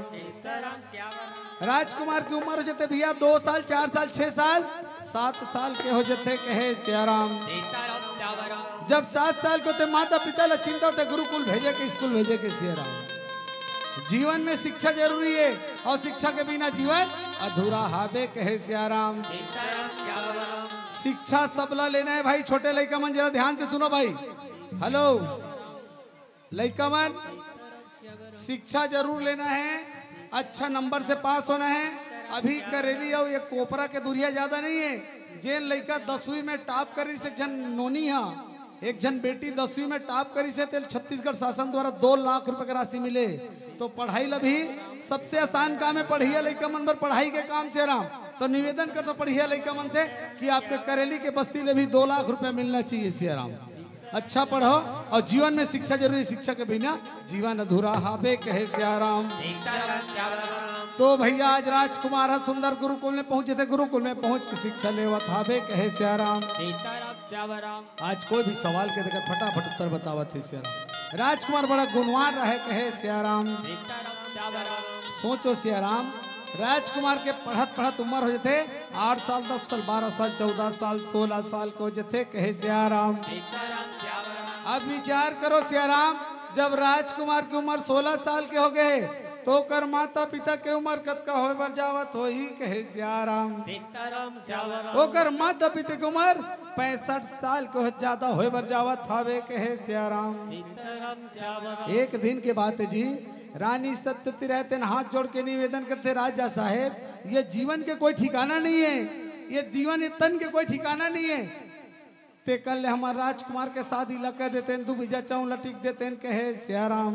राजकुमार के उम्र हो जथे भैया दो साल, चार साल, छह साल, सात साल के हो जथे, कहे सियाराम। जब सात साल के होथे माता पिता ला चिंता होथे गुरुकुल भेजे के, स्कूल भेजे के सियाराम। जीवन में शिक्षा जरूरी है और शिक्षा के बिना जीवन अधूरा हाबे, कहे सियाराम। शिक्षा सबला लेना है भाई। छोटे लइका मन जरा ध्यान से सुनो भाई। हेलो लइका मन, शिक्षा जरूर लेना है, अच्छा नंबर से पास होना है। अभी करेली अउ ये कोपरा के दूरिया ज्यादा नहीं है। जेन लइका दसवीं में टॉप करिस, एक झन नोनी हा, एक झन बेटी दसवीं में टॉप करिस हे, तेल छत्तीसगढ़ शासन द्वारा दो लाख रुपए के राशि मिले। तो पढ़ाई ला भी सबसे आसान काम है, पढ़िया लइका मन बर पढ़ाई के काम सियाराम। तो निवेदन करथों पढ़िया लइका मन से कि आपके करेली के बस्ती ले भी दो लाख रुपया मिलना चाहिए सियाराम। अच्छा पढ़ो और जीवन में शिक्षा जरूरी, शिक्षा के बिना जीवन अधूरा हाबे, कहे सियाराम। तो भैया आज राजकुमार ह सुंदर गुरुकुल में पहुंचे थे, गुरुकुल में पहुंच के शिक्षा लेवत हाबे, कहे सियाराम। आज कोई भी सवाल के देखा फटाफट उत्तर बतावत हे सियाराम। राजकुमार बड़ा गुणवान रहे, कहे सियाराम। सोचो सियाराम, राजकुमार के पढ़त पढ़त उम्र हो जथे आठ साल, दस साल, बारह साल, चौदह साल, सोलह साल के हो जथे, कहे सियाराम। अब विचार करो सियाराम, जब राजकुमार की उम्र सोलह साल के हो गए, तो ओकर माता पिता के उम्र कतका होय बर जावत होही, कहे सियाराम। ओकर माता पिता के उम्र पैंसठ साल के हो ज्यादा होय बर जावत हावे, कहे सियाराम। एक दिन के बात है जी, रानी सत्यवती रहे तेन हाथ जोड़ के निवेदन करथे, राजा साहेब, ये जीवन के कोई ठिकाना नहीं है, ये जीवन, ये तन के कोई ठिकाना नहीं है। तेकर ले हमर राजकुमार के शादी ला कर देतेन, दू बीजा चाउर ला टिक देतेन, कहे सियाराम।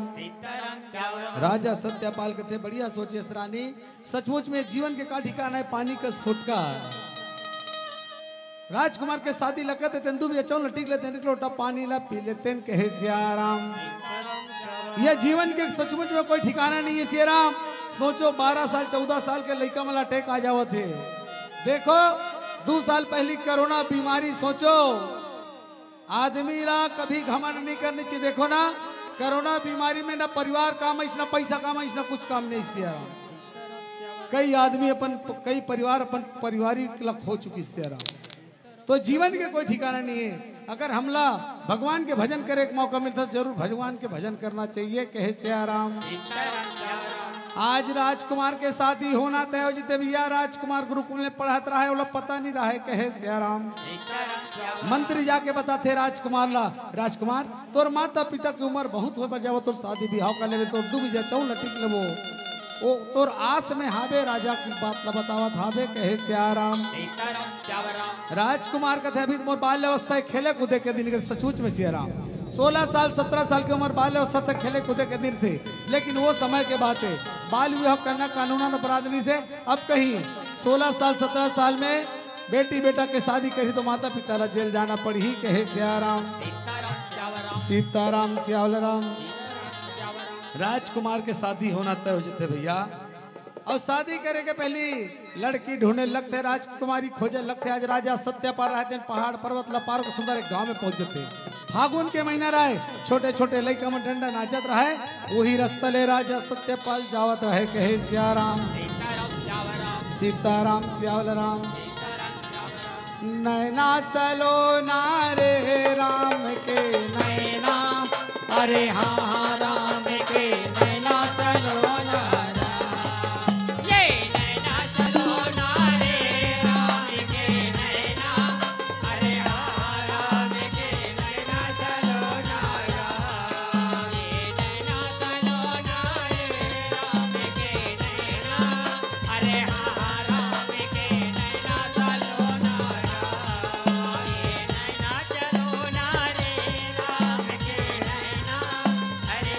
राजा सत्यपाल कथे, बढ़िया सोचेस रानी, सचमुच में जीवन के का ठिकाना है, पानी कस फुटका। राजकुमार के शादी ला कर देतेन, दू बीजा चाउर ला टिक लेतेन, एक लोटा पानी ला पी लेतेन, कहे सियाराम। यह जीवन के सचमुच में कोई ठिकाना नहीं है सियाराम। सोचो बारह साल, चौदह साल के लइका मन ला अटैक आ जावत हे। देखो दू साल पहली कोरोना बीमारी, सोचो आदमी ला कभी घमंड नहीं करनी चाहिए। देखो ना, कोरोना बीमारी में ना परिवार काम आइस, ना पैसा काम आइस, ना कुछ काम नहीं सियाराम। कई आदमी अपन, कई परिवार अपन पारिवारिक ला खो चुकी सियाराम। तो जीवन के कोई ठिकाना नहीं है। अगर हमला भगवान के भजन करे के मौका मिलता तो जरूर भगवान के भजन करना चाहिए, कहे सियाराम। आज राजकुमार के शादी होना तय हो जथे भैया, राजकुमार गुरुकुल में पढ़त रहे, ओला पता नहीं रहे, कहे सियाराम। मंत्री जाके बताथे राजकुमार ला, राजकुमार तोर माता पिता के उम्र बहुत होय बर जावत, तोर शादी बिहाव कर लेबे, तोर दू बीजा चाउर ला टिक लेबो। ओ तोर आस में हाबे, राजा की बात ला बतावत हाबे, कहे सियाराम। राजकुमार कथे, अभी तो मोर बाल अवस्था है, खेले कूदे के दिन के, सचमुच में सियाराम। सोलह साल, सत्रह साल की उम्र, बाल अवस्था तक खेले कूदे के दिन थे, लेकिन वो समय के बात है। बाल विवाह करना कानूनन अपराध नहीं से। अब कहीं सोलह साल, सत्रह साल में बेटी बेटा के शादी करी तो माता पिता ला जेल जाना पड़ही, कहे सियाराम। सीताराम सियावल राम। राजकुमार के शादी होना तय हो जथे भैया। और शादी करे के पहली लड़की ढूंढे लगथे, राजकुमारी खोजे लगथे। आज राजा सत्यपाल रहे तेन पहाड़ पर्वत ला पार के सुंदर एक गांव में पहुंच जथे। फागुन के महीना रहे, छोटे छोटे लइका मन डंडा नाचत रहे। वही रास्ता ले राजा सत्यपाल जावत रहे, कहे सियाराम। सीताराम सियावल राम। नैना सलोना रे राम के नैना, अरे हाँ हाँ राम के नैना सलोना राम। ये नैना सलोना रे राम के नैना, अरे हाँ हाँ राम के नैना सलोना राम। ये नैना सलोना रे राम के नैना, अरे हाँ हाँ राम के नैना सलोना राम। ये नैना सलोना रे राम के नैना, अरे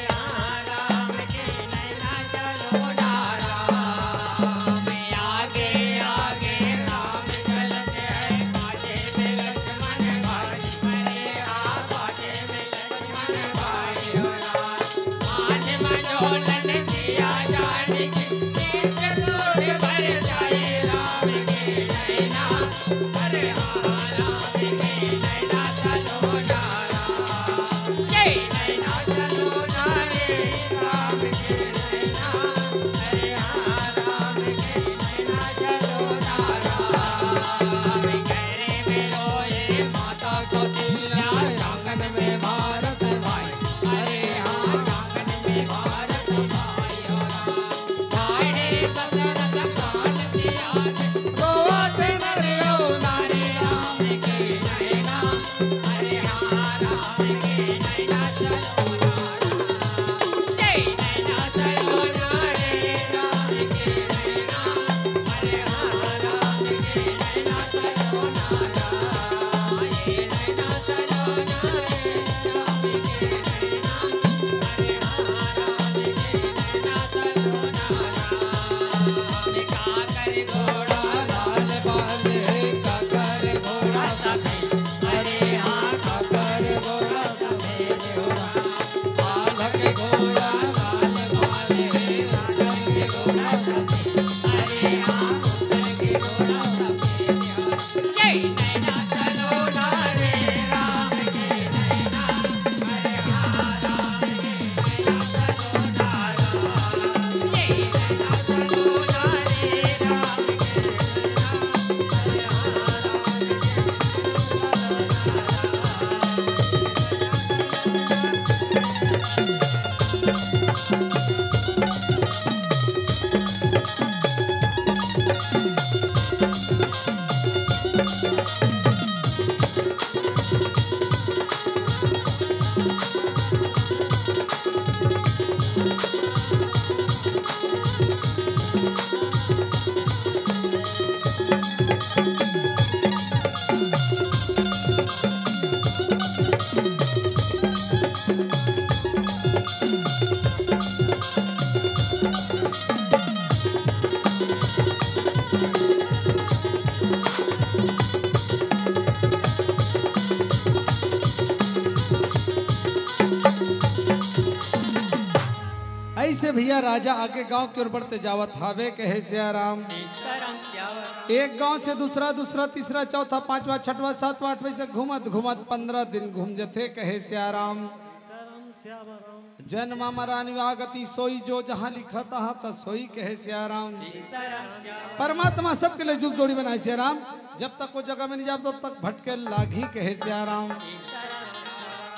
अइसे भइया राजा आगे गांव के ओर बढ़ते जावत हावे, कहे सियाराम। सीताराम सियावर राम। एक गांव से दूसरा, दूसरा, तीसरा, चौथा, पांचवा, छठवा, सातवा, आठवा, से घूमत घूमत पंद्रह दिन घूम जथे, कहे सियाराम। सीताराम सियावर राम। जन्म मरण व्याधि गति सोई, जो जहां लिखा तहां त सोई, कहे सियाराम। सीताराम सियावर राम। परमात्मा सबके लिए जुग जोड़ी बनाए सियाराम। जब तक वो जगह में नहीं जाब, तब तक भटके लागी, कहे सियाराम।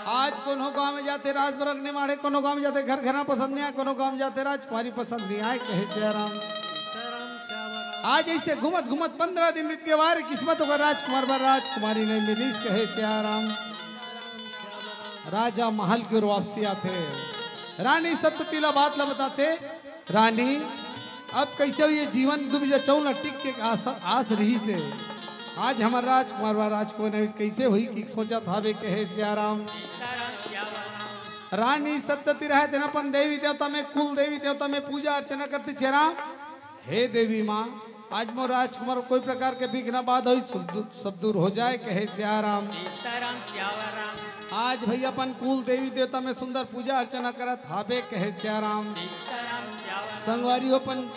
आज कोनो गांव में जाथे, राजबरग निमाड़े, कोनो गांव में जाथे, घर घराना पसंद नहीं आए, कोनो गांव में जाथे, राजकुमारी पसंद नहीं आए, कहे सियाराम। आज अइसे घूमत घूमत पंद्रह दिन बीत गे, वारे किस्मत ओकर राजकुमार बर राजकुमारी नहीं मिलिस, कहे सियाराम। राजा महल के ओर वापसी आथे, रानी सप्तती ला बात ला बताथे। रानी, अब कइसे हो ये जीवन, दुबिजा चौना टिक के आस, आस रहिसे। आज हमर राजकुमार व राजकुमारी कइसे होही कि सोचत हावे, कहे सियाराम। रानी सप्तती रहे दिन अपन देवी देवता में, कुल देवी देवता में पूजा अर्चना करथे सियाराम। हे देवी माँ, आज मोर राजकुमार कोई प्रकार के विघ्न बाधा होई, सब दू-, सब दूर हो जाए, कहे सियाराम। सीताराम सियावर राम। आज भइया अपन कुल देवी देवता में सुंदर पूजा अर्चना करत हाबे, कहे सियाराम। सीताराम सियावर राम। संगवारी हो, अपन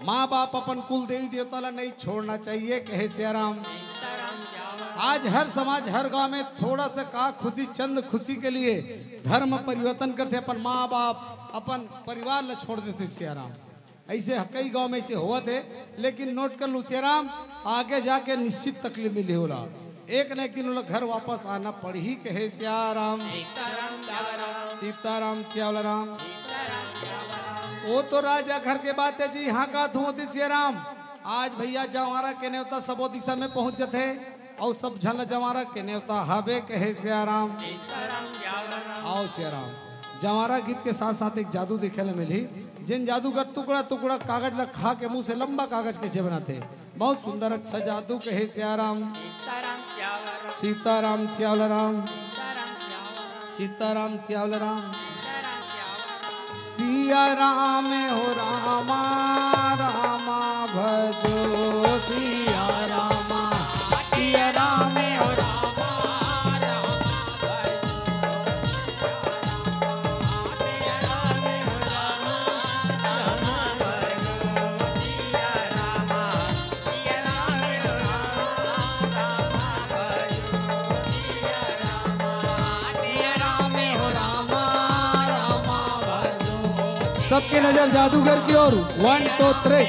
माँ बाप, अपन कुल देवी देवता ला नहीं छोड़ना चाहिए, कहे सियाराम। सीताराम सियावर राम। आज हर समाज, हर गांव में थोड़ा सा का खुशी, चंद खुशी के लिए धर्म परिवर्तन करथे, अपन माँ बाप, अपन परिवार ला छोड़ देथे सियाराम। अइसे कई गांव में अइसे होवत हे, लेकिन नोट कर लू सियाराम, आगे जाके निश्चित तकलीफ मिली होला। एक न एक दिन ओला घर वापस आना पड़ही, कहे सियाराम। सीताराम सियावर राम। सीताराम सियावर राम। वो तो राजा घर के बात हे जी, इहाँ का धुंवती सियाराम। आज भइया जवारा के नेवता सबो दिशा में पहुंच जथे। अउ सब झन ल जवारा के नेवता हाबे, कहे सियाराम। सीताराम सियावर राम। आओ सियाराम, जवारा गीत के साथ साथ एक जादू देखे ल मिलही, जेन जादूगर टुकड़ा टुकड़ा कागज ल खा के मुंह से लंबा कागज कइसे बनाथे। बहुत सुंदर अच्छा जादू, कहे सियाराम। सीताराम सियावर राम। सीताराम सियावर राम। सीताराम सियावर राम। सीताराम सियावर राम। सीताराम सियावर राम। सिया राम हो रामा, रामा भजो सिया रामा। सिया राम हो रामा, रामा भजो सिया रामा। सिया राम हो रामा, रामा भजो सिया रामा। सबके नजर जादूगर की ओर। One, two, three।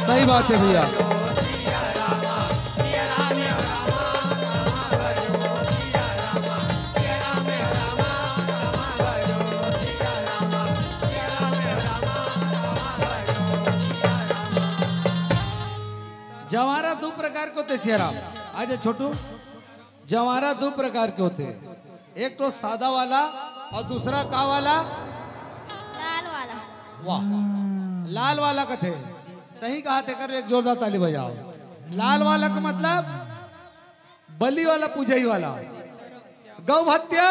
सही बात है भैया। जवारा दू प्रकार के होथे सियाराम। आजा छोटू, जवारा दू प्रकार के होथे, एक तो सादा वाला और दूसरा का वाला? लाल वाला। वाह, लाल वाला कथे। सही कहा थे, कर एक जोरदार ताली बजाओ। लाल वाला का मतलब बलि वाला, पूजई वाला। गौ हत्या,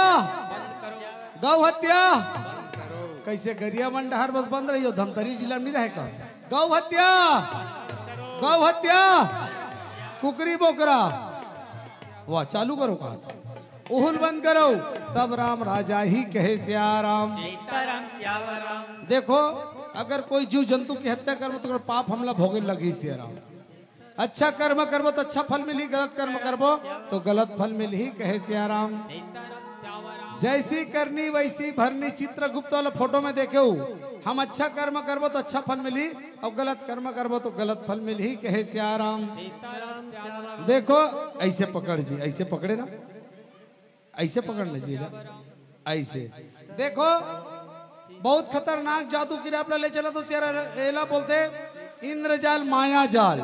गौ हत्या। कैसे गरियाबंद डहर बस बंद रही हो, धमतरी जिला में नहीं रहे का? गौ हत्या, गौ हत्या, कुकरी बोकरा। वाह, चालू करो कहा था। उहुल बंद करो। तब राम राजा ही कहे सिया राम। सीताराम सियावराम। देखो, अगर कोई जीव जंतु की हत्या करबो तो ओकर पाप हमला भोगे लगही सिया राम। अच्छा कर्म करबो तो अच्छा फल मिलही, गलत कर्म करबो तो गलत फल मिलही, कहे सिया राम। जैसी करनी वैसी भरनी, चित्रगुप्त वाला फोटो में देखे हो, हम अच्छा कर्म करबो तो अच्छा फल मिलही और गलत कर्म करबो तो गलत फल मिलही, कहे सिया राम। देखो, ऐसे पकड़ जी, ऐसे पकड़े ना, ऐसे पकड़ना जी ना, ऐसे। देखो, बहुत खतरनाक जादू की आप ले चला तो सिया राम, एला बोलते इंद्रजाल, माया जाल।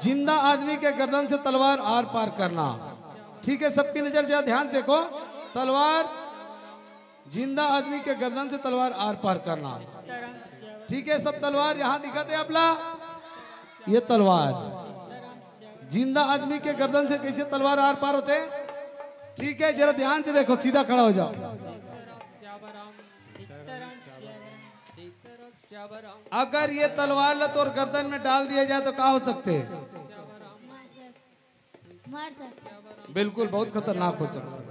जिंदा आदमी के गर्दन से तलवार आर पार करना। ठीक है, सबकी नजर जरा ध्यान देखो, तलवार जिंदा आदमी के गर्दन से तलवार आर पार करना। ठीक है, सब तलवार यहाँ दिखाते हैं आपला। ये तलवार जिंदा आदमी के गर्दन से कैसे तलवार आर पार होते? ठीक है, जरा ध्यान से देखो, सीधा खड़ा हो जाओ। अगर ये तलवार ला तोर गर्दन में डाल दिया जाए तो का हो सकते? मर सकते। बिल्कुल, बहुत खतरनाक हो सकते।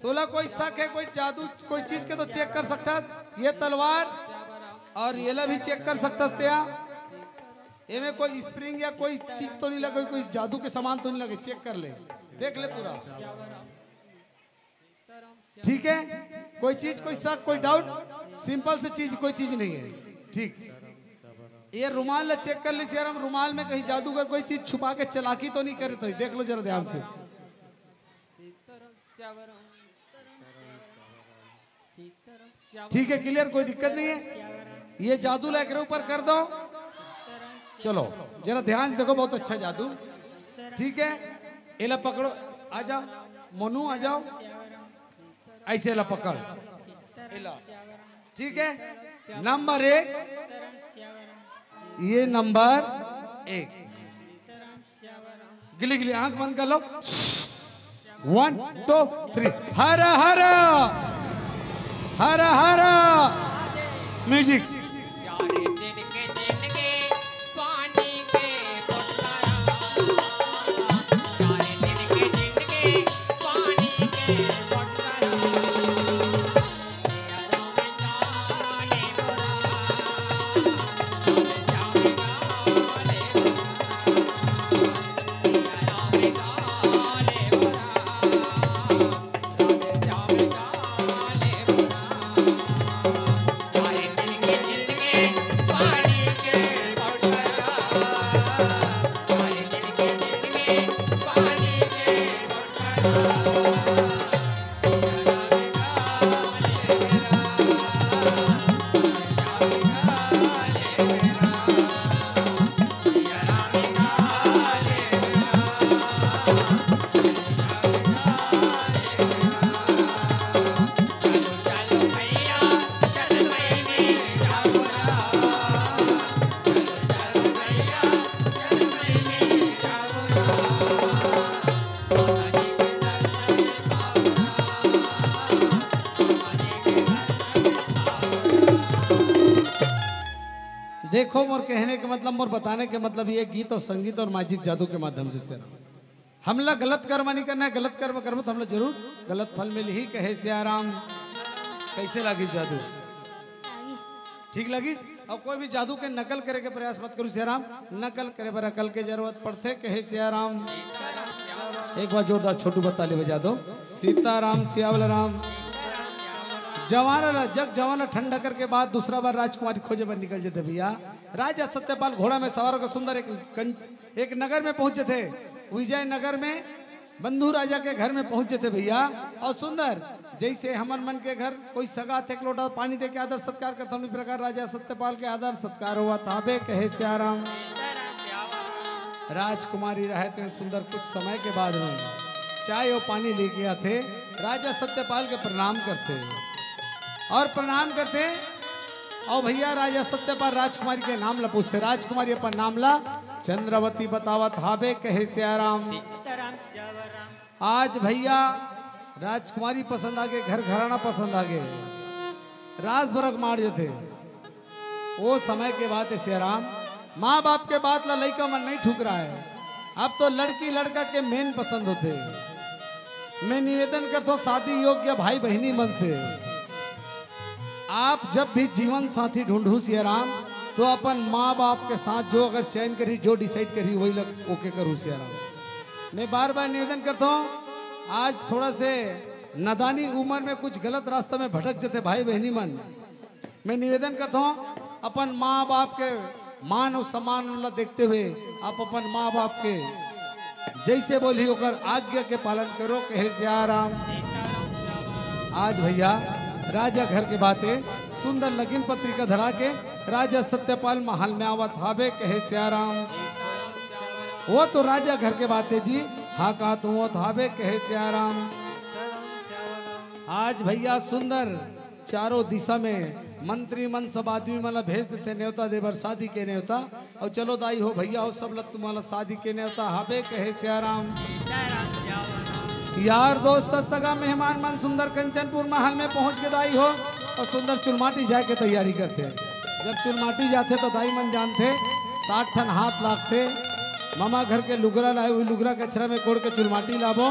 तोला कोई शक है, कोई जादू, कोई चीज के तो चेक कर सकता है। ये तलवार और ये ला भी चेक कर सकता है। एमे कोई स्प्रिंग या कोई चीज तो नहीं लगे, कोई जादू के सामान तो नहीं लगे? चेक कर ले, देख ले पूरा। ठीक है, कोई चीज, कोई शक, कोई डाउट? सिंपल से चीज, कोई चीज नहीं है। ठीक, ये रुमाल ला चेक कर ली सिया राम, रुमाल में कहीं जादूगर कोई चीज छुपा के चालाकी तो नहीं करे? तो देख लो जरा ध्यान से। ठीक है, क्लियर, कोई दिक्कत नहीं है। ये जादू ला एकरे ऊपर कर दो। चलो, जरा ध्यान से देखो, बहुत अच्छा जादू। ठीक है, एला पकड़ो, आ जाओ, मोनू आ जाओ, ऐसे ला पकड़, एला। ठीक है, नंबर एक, ये नंबर एक। गिली गिली आंख बंद कर लो। One, two, three. हर हर, हर हर। म्यूजिक। देखो, मोर कहने के मतलब, मोर बताने के मतलब, ये गीत और संगीत और मैजिक जादू के माध्यम से सिया राम। हमला गलत कर्म नहीं करना है, गलत कर्म करबो तो हमला जरूर गलत फल मिलही, कहे सिया राम। कैसे लागिस जादू? ठीक लागिस? और कोई भी जादू के नकल करे के प्रयास मत करू सिया राम, नकल करे बर अकल के जरूरत पड़थे, कहे सिया राम। एक बार जोरदार छोटू बा ताली बजा दो। सीताराम सियावल राम। जवान ला, जग जवान ला ठंडा करके बाद दूसरा बार राजकुमारी खोजे बर निकल जथे भैया। राजा सत्यपाल घोड़ा में सवार होकर सुंदर एक कं-, एक नगर में पहुंच जथे, विजय नगर में बंधु राजा के घर में पहुंच जथे भैया। और सुंदर, जैसे हमन मन के घर कोई सगा आथे, एक लोटा पानी दे के आदर सत्कार करथन, उही प्रकार राजा सत्यपाल के आदर सत्कार होवत हाबे, कहे सियाराम। राजकुमारी रहे ते सुंदर कुछ समय के बाद में चाय और पानी लेके आथे, राजा सत्यपाल के प्रणाम करथे और प्रणाम करथे। और भैया राजा सत्यपाल राजकुमारी के नाम ला पूछथे, राजकुमारी अपन नाम ला चंद्रवती बतावत हाबे, कहे सियाराम। आज भैया राजकुमारी पसंद आगे, घर घराना पसंद आगे, रास बरग मार जथे। ओ समय के बात हे सियाराम, माँ बाप के बात ला लइका मन नहीं ठुकराय। अब तो लड़की लड़का के मेन पसंद होथे। मैं निवेदन करथों शादी योग्य भाई बहिनी मन से, आप जब भी जीवन साथी ढूंढू सियाराम, तो अपन माँ बाप के साथ जो अगर चयन करही, जो डिसाइड करही, वही लग ओके करू सियाराम। मैं बार बार निवेदन करथों, आज थोड़ा से नादानी उम्र में कुछ गलत रास्ता में भटक जथे भाई बहिनी मन। मैं निवेदन करथों, अपन माँ बाप के मान और सम्मान ला देखते हुए आप अपन माँ बाप के जैसे बोली ओकर आज्ञा के पालन करो, कहे सियाराम। आज भैया राजा घर के बाते सुंदर लगिन पत्रिका धरा के राजा सत्यपाल महल में आवत हाबे, कहे सियाराम। वो तो राजा घर के बाते जी, हाँ का तू आवत हाबे, कहे सियाराम। आज भैया सुंदर चारों दिशा में मंत्री मन सब आदमी मन ला भेज देथे नेवता देबर शादी के नेवता। और चलो दाई हो भैया हो सब ला तुम्हारा शादी के नेवता हाबे, कहे सियाराम। यार दोस्त सगा मेहमान मन सुंदर कंचनपुर महल में पहुंच के दाई हो और सुंदर चुलमाटी जाए के तैयारी करथे। जब चुलमाटी जाथे तो दाई मन जानथे सात ठन हाथ लागथे। मामा घर के लुगरा लाए हुए लुगरा के अछरा में कोड़ के चुलमाटी लाबो।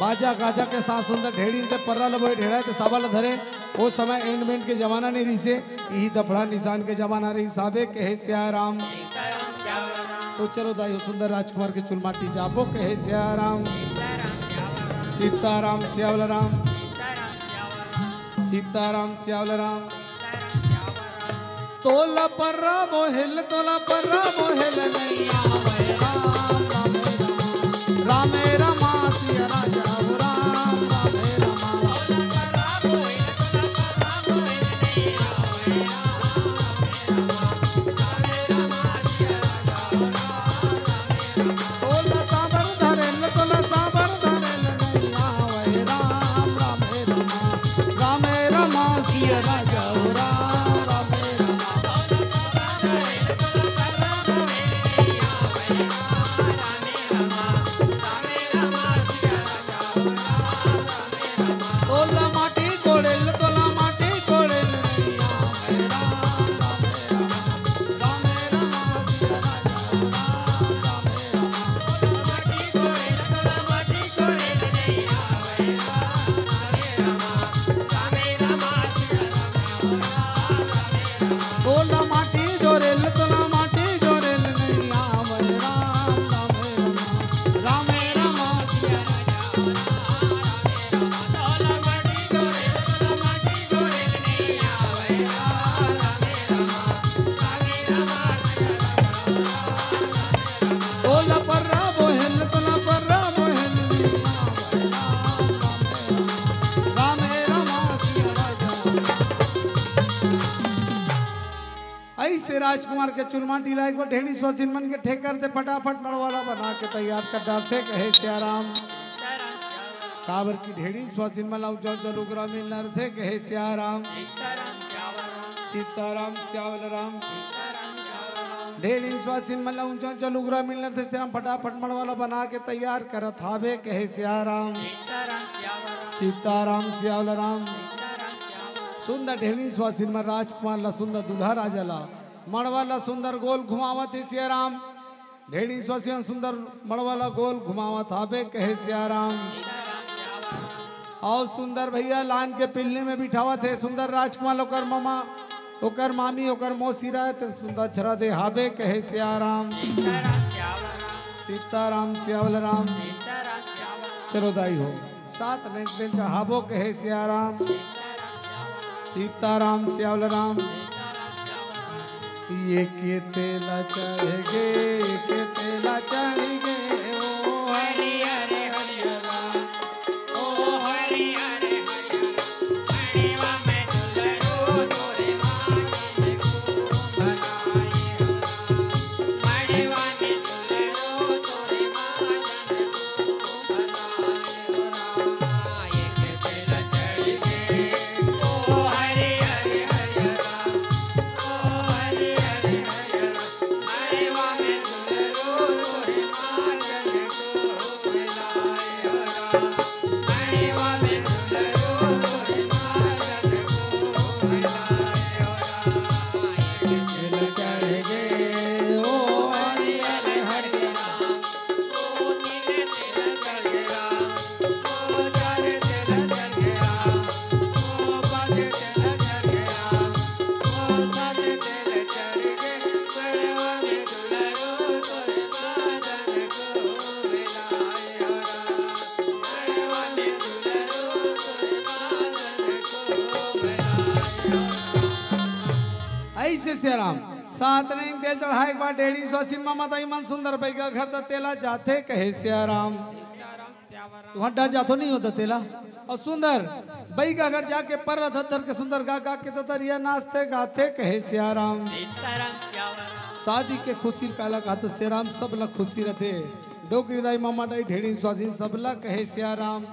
बाजा गाजा के साथ सुंदर ढेड़ी ते पर्रा लबो, ढेड़ा ते साबा ल धरे। ओ समय एंडमेंट के जमाना नहीं रहिसे, इही दफड़ा निशान के जमाना रहिस हाबे, कहे सियाराम। तो चलो दाई हो सुंदर राजकुमार के चुलमाटी जाबो, कहे सियाराम। सीताराम सियावल राम, सीताराम सियावल राम। तोला पर्रा मोहेल, तोला पर्रा मोहेल नैया, राम, राम, राम, राम, सिया राजा, राम, राम, राम। तोला साबर धरेल, तोला साबर धरेल नैया, राम, राम, राम, राम, राम, सिया राजा, राम, राम, राम। तोला माटी कोड़ेल, तोला माटी कोड़ेल नैया, राम, राम, राम, राम, सिया राजा, राम, राम, राम। तोला माटी जोरेल, तोला माटी जोरेल नैया, राम, राम, राम, राम, राम। तोला पर्रा मोहेल, तोला पर्रा मोहेल, राम, राम, सिया राजा। ऐसे राजकुमार के चुलमाटी ला एक बार ढेड़ी स्वासिन मन के ठेकर दे, फटाफट मड़वाला बना के तैयार कर डालथे, कहे सियाराम। काबर की ढेड़ी स्वासिन मन ला ऊंचा ऊंचा लुगरा मिलना रथे, कहे सियाराम। सीताराम सियावल राम। ढेड़ी स्वासिन मन ला ऊंचा ऊंचा लुगरा मिलना रथे, सियाराम फटाफट मड़वाला बना के तैयार करत हाबे, कहे सियाराम। सीताराम सियावल राम। सुंदर ढेड़ी स्वासिन मन राजकुमार ला सुंदर दूल्हा राजा ला मड़वाला सुंदर गोल घुमावत हे सियाराम। ढेड़ी स्वासिन सुंदर मड़वाला गोल घुमावत हाबे, कहे सियाराम। और सुंदर भैया लान के पिल्ले में बिठावत हे सुंदर राजकुमार, ओकर मामा, ओकर मामी, ओकर मौसी रहे ते सुंदर छरा दे हाबे, कहे सियाराम। सीताराम सियावल राम। चलो दाई हो, सात नेक दिन चढ़ाबो, कहे सियाराम। सीताराम श्यावल राम। ये के तेला चढ़ गे, ये के तेला चढ़ गे, ओ हरि हरि हरि राम, ओ हरि हरि हरि राम। ऐसे सियाराम सात नहीं तेल चढ़ाए के बाद ढेड़ी स्वासिन मामा दाई मन सुंदर बैगा घर द तेला जाथे कहे सियाराम। तुहर डर जाथो नहीं होता तेला। और सुंदर बैगा घर जाके पर धर के सुंदर गा गा के ददरिया नाचथे गाथे कहे सियाराम। शादी के खुशी काला कहत सियाराम, सब ला खुशी रहते। डोकरी दाई मामा दाई ढेड़ी स्वासिन सब ला कहे सियाराम।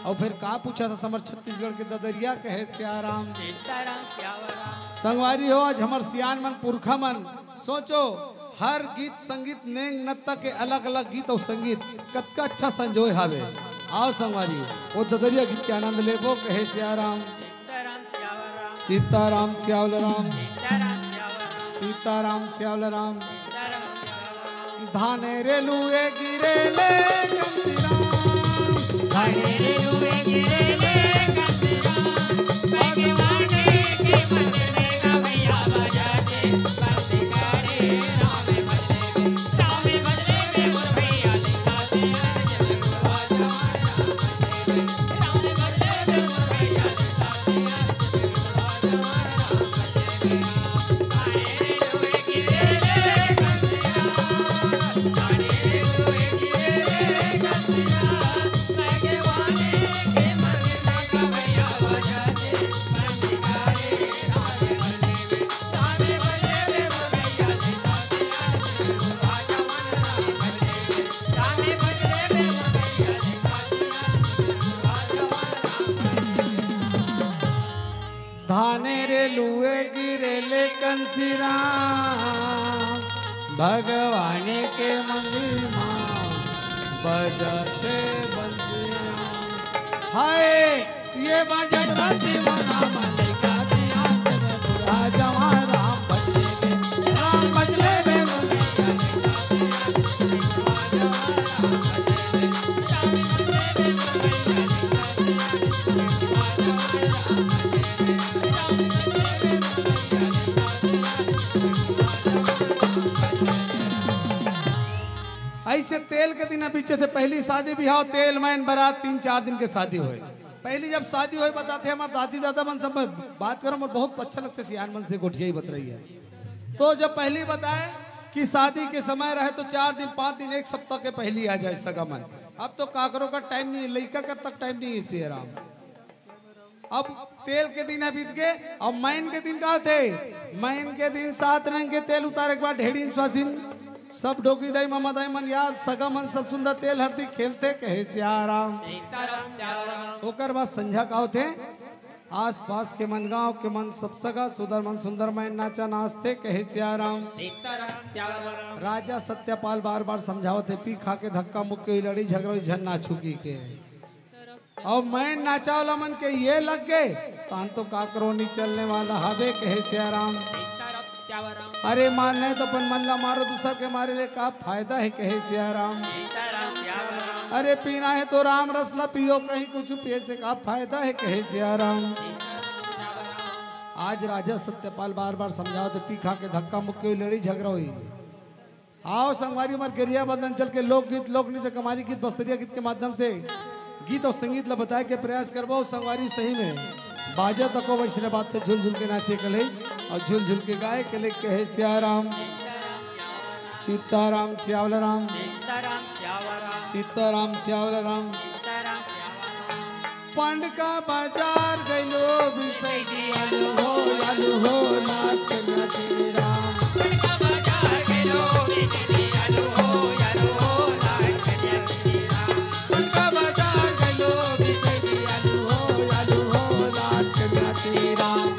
और फिर का पूछा था समर छत्तीसगढ़ के ददरिया कहे सियाराम। संगवारी हो, आज हमर सियान मन पुरखा मन सोचो, हर गीत संगीत नेंग नत्ता के अलग अलग गीत और संगीत कतका अच्छा संजोय हावे। आओ संगवारी, वो ददरिया गीत के आनंद लेबो कहे सियाराम। सीताराम श्यावल राम, सीताराम श्यावल राम। धाने रे लुए गिरे ले कंसीराम। धाने रे लुए गिरे ले कंसीराम। धाने रे लुए गिरे ले कंसीराम, भगवान के मंदिर मा बजत बंसिया। हाय, ये बजत बंसी मना मलिका दिया, बूढ़ा जवान राम बचले, राम बचले में ऐसे तेल के दिन बीचे थे। पहली शादी बिहाव, तेल, मैन, बारात, तीन चार दिन के शादी होय। पहली जब शादी होय बताथे, हमर दादी दादा मन सब बात करो, मोर बहुत अच्छा लगथे सियान मन से गोठिया ही बतरई हे। तो जब पहली बताए कि शादी के समय रहे तो चार दिन, पांच दिन, एक सप्ताह के पहली आ जाए सगा मन। अब तो काकरो का टाइम नहीं हे, लइका कर तक टाइम नहीं हे सियाराम। अब तेल के दिन ह बीत गे, अब मैन के दिन का होथे? मैन के दिन सात रंग के तेल उतारे के बाद ढेड़िन स्वासिन सब डोकरी दाई, मामा दाई मन, यार सगा मन सब सुंदर तेल हरदी खेलथे, कहे सियाराम। सीताराम, सियाराम। ओकर बाद संझा का होथे? आसपास के मन, गांव के मन, सब सगा सुदर मन सुंदर मैन नाचा नाचथे, कहे सियाराम। सीताराम, सियाराम। राजा सत्यपाल बार बार समझावत हे, पी खा के धक्का मुक्की होई, लड़ी झगड़ा होई, झन नाचू की के। अउ मैन नाचा वाला मन के ये लग गे, तहन तो काकरो नी चलने वाला हवे, कहे सियाराम। अरे मार नहीं तो अपन मन ला मारो, दूसर के मारे ले का फायदा हे, कहे सियाराम। अरे पीना हे तो राम रस ला पियो, कहीं कुछ पिए से का फायदा हे, कहे सियाराम। आज राजा सत्यपाल बार बार समझावत हे, पी खा के धक्का मुक्की होई, लड़ी झगड़ा होई। आओ संगवारी, हमर गरिया बंदन चल के लोकगीत, लोक नृत्य, कमारी गीत, बस्तरिया गीत के माध्यम से गीत अउ संगीत ल बताए के प्रयास करबो। संगवारी, सही में बाजा तको वैसने बात हे, झुल झुल के नाचे के लई अउ झुल झुल के गाए के लई। कहे सिया राम, सीताराम सियावल राम, सीताराम सियावल राम। पंडका बाजार गइलो बिसई दी आलू हो, आलू हो, नाच के नाचे राम। पंडका बाजार गइलो बिसई दी आलू हो, आलू हो, नाच के नाचे राम। पंडका बाजार गइलो बिसई दी आलू हो, आलू हो, नाच के नाचे राम।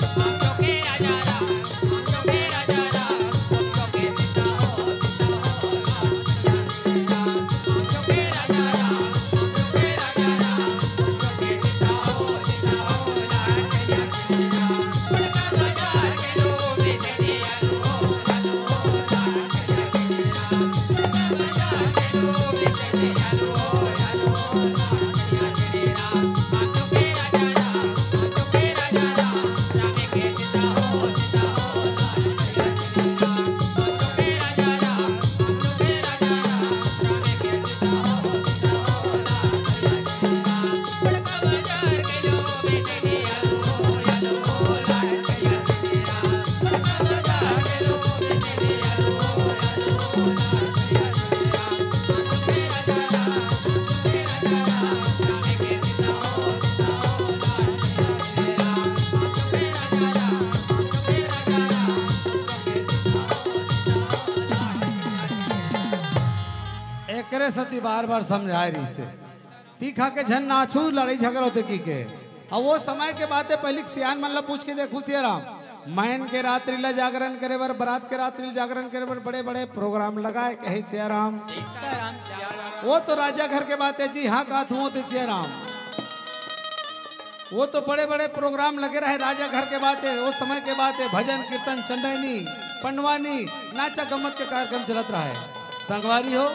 एकरे सेती बार बार समझाए रहिसे, पी खा के झन नाचू, लड़ाई झगड़ा होथे कहिके। अब वो समय के बात हे, पहिली के सियान मन ला पूछ के देखहू सियाराम, मैन के रात्रि ला जागरण करे बर, बरात के रात्रि ला जागरण करे बर बड़े बड़े प्रोग्राम लगाए, कहे सियाराम। वो तो राजा घर के बात हे जी, हाँ, कहत हूँ, वो तो सियाराम। वो तो बड़े बड़े प्रोग्राम लगे रहे, राजा घर के बात हे, वो समय के बात हे, भजन कीर्तन, चंदैनी, पंडवानी, नाचा गम्मत के कार्यक्रम चलत रहे। संगवारी हो,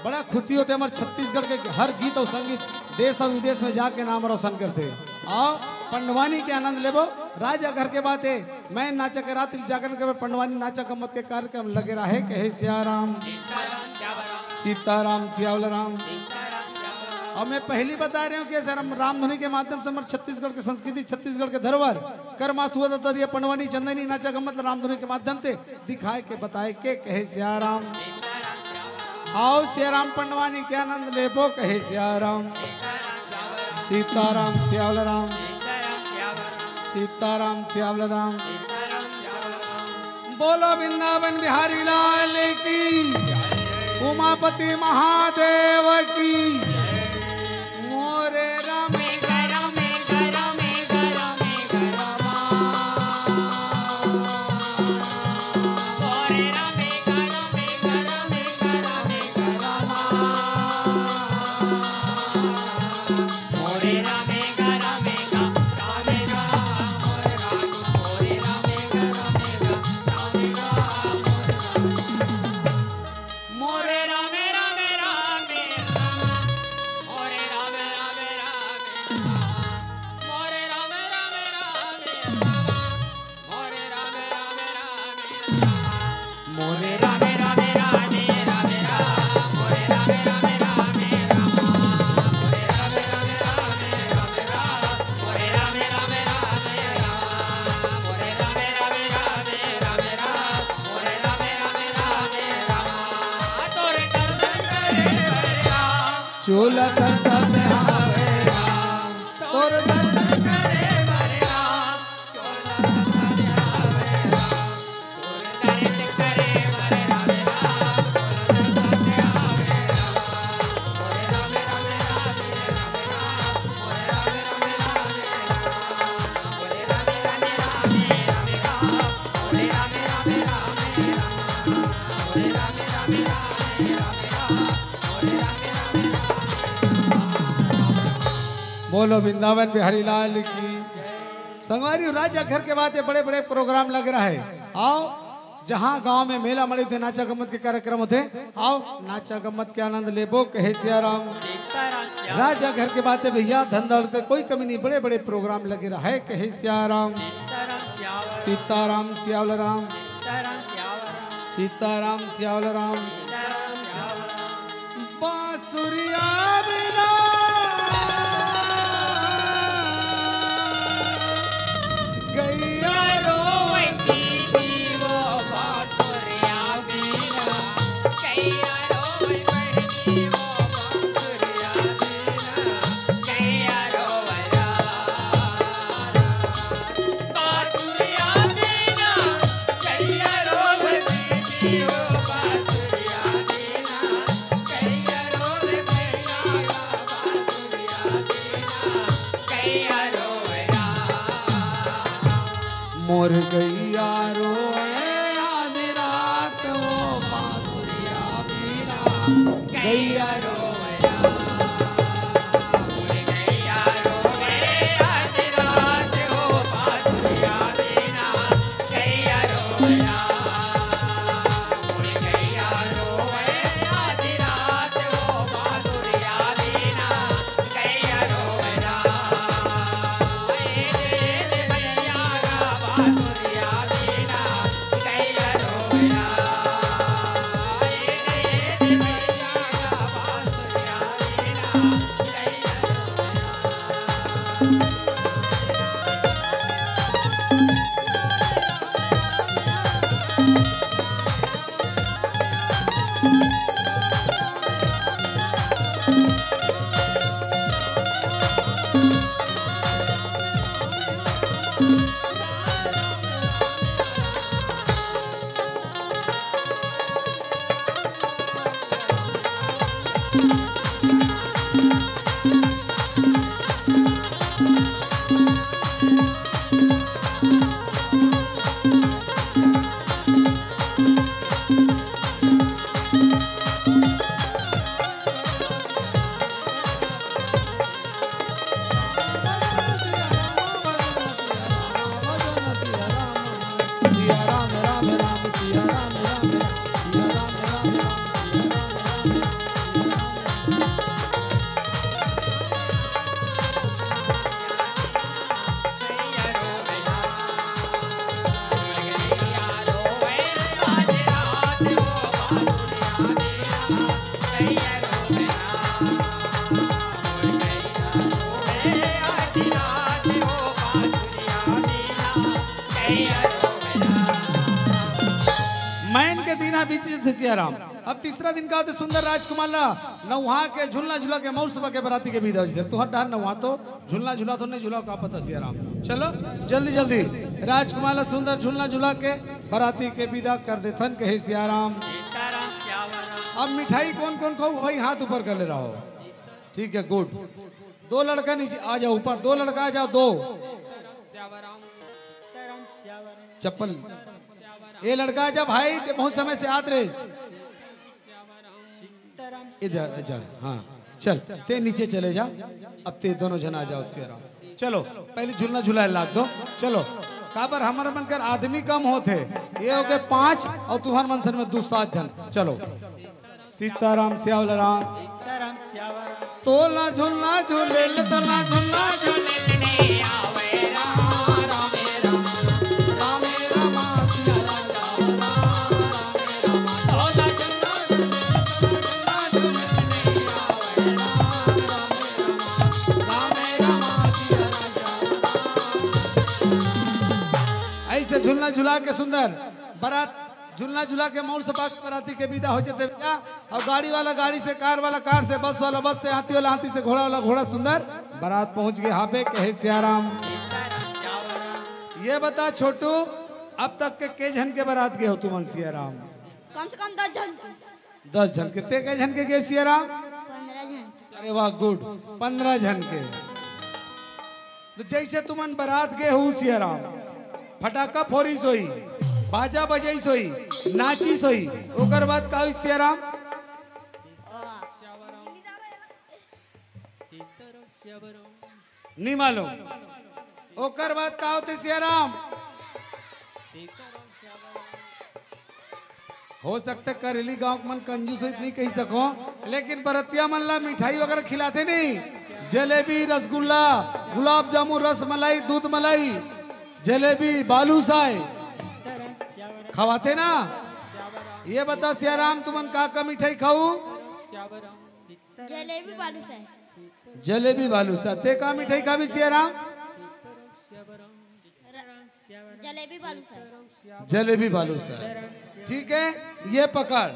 बड़ा खुशी होथे हमर छत्तीसगढ़ के हर गीत अउ संगीत देश अउ विदेश में जाके नाम रोशन करथे। अउ पंडवानी के आनंद लेबो, राजा घर के बात हे, मैन नाचा के रात्रि जागरण करबे, पंडवानी नाचा गम्मत के कार्यक्रम लगे रहे, कहे सियाराम, सीताराम सियावल राम। अउ मैं पहिली बता रहे हूँ कि ऐसे राम, रामधुनी के माध्यम से हमर छत्तीसगढ़ के संस्कृति, छत्तीसगढ़ के धरोहर, करमा सुआ दतरिया, पंडवानी, चंदैनी, नाचा गम्मत रामधुनी के माध्यम से दिखाए के, बताए के, कहे सियाराम। अउ सियाराम पंडवानी के आनंद लेबो, कहे सियाराम। सीताराम सियावल राम, सीताराम सियावल राम। बोलो वृंदावन बिहारी लाल की, उमापति महादेव की। मोरे राम, चोला दर्शन में आवे राम, तोर दर्शन करे बर राम। बोलो वृंदावन बिहारी लाल की। संगवारी, राजा घर के बात हे, बड़े बड़े प्रोग्राम लगे रहे। अउ जहाँ गांव में मेला मड़ई होथे, नाचा गम्मत के कार्यक्रम होथे, अउ नाचा गम्मत के आनंद लेबो, कहे सियाराम। राजा घर के बात हे भैया, धन दौलत के कोई कमी नहीं, बड़े बड़े प्रोग्राम लगे रहे, कहे सियाराम। सीताराम सियावल राम, सीताराम सियावल राम। बांसुरिया बिना मोर गैया रोए आधी रात, ओ बांसुरिया बीना। गैया रोए मैन के दीना बीत जथे सियाराम। अब तीसरा दिन का होथे सुंदर राजकुमार ला नउहा के झुलना झुला के मउर सभा के बराती के बिदा हो जथे। तुहर डहर नउहा तो झुलना झुला तो नहीं झुला का पता सियाराम। चलो जल्दी जल्दी राजकुमार ला सुंदर झुलना झुला के बराती के बिदा कर देथन कहे सियाराम। अब मिठाई कौन कौन खाऊ भाई हाथ ऊपर कर ले रहो। ठीक है गुड। दो लड़का नीचे आ जाओ ऊपर दो लड़का आ जाओ दो। चप्पल। ए लड़का आजा भाई ते बहुत समय से आत रहे। इधर जा हाँ। चल ते नीचे चले जा। अब ते दोनों झन आ जाओ सियाराम। चलो पहले झुलना झुलाए लाग दो। चलो काबर हमर मन कर आदमी कम होथे। ये हो गए पांच और तुहर मन सन में दू सात झन। चलो सीताराम सियावल राम। तोला झुलना झुले ले तोला झुलना झुले। ऐसे झुलना झुला के सुंदर बरात झुलना झुला के मउर सभा के बराती के बिदा हो जथे भैया। और गाड़ी वाला गाड़ी से कार वाला कार से बस वाला बस से हाथी वाला हाथी से घोड़ा वाला घोड़ा सुंदर बरात पहुंच गए हाबे कहे सियाराम। ये बता छोटू अब तक के के झन के बरात गए हो तुमन सियाराम? कम से कम दस झन। दस झन के ते के झन के गे सियाराम? पंद्रह झन। अरे वाह गुड। पंद्रह झन के। तो जैसे तुमन बरात गे हो सियाराम फटाका फोरिस होई बाजा बजैस होई नाचिस होई ओकर बाद का होई सियाराम? नी मालूम। ओकर बाद का होते सियाराम? हो सकता करेली गांव के मन कंजूस होइत नहीं कही सको लेकिन बरतिया मन ला मिठाई वगैरह खिलाते नहीं। जलेबी रसगुल्ला गुलाब जामुन रस मलाई दूध मलाई जलेबी बालूसाय खवाते ना। ये बता सियाराम तुमन का का मिठाई खाऊ? जलेबी बालूसाय। जलेबी बालूसाय ते का मिठाई खाबी सियाराम? जलेबी बालूसाय। जलेबी बालूसाय। ठीक है ये पकड़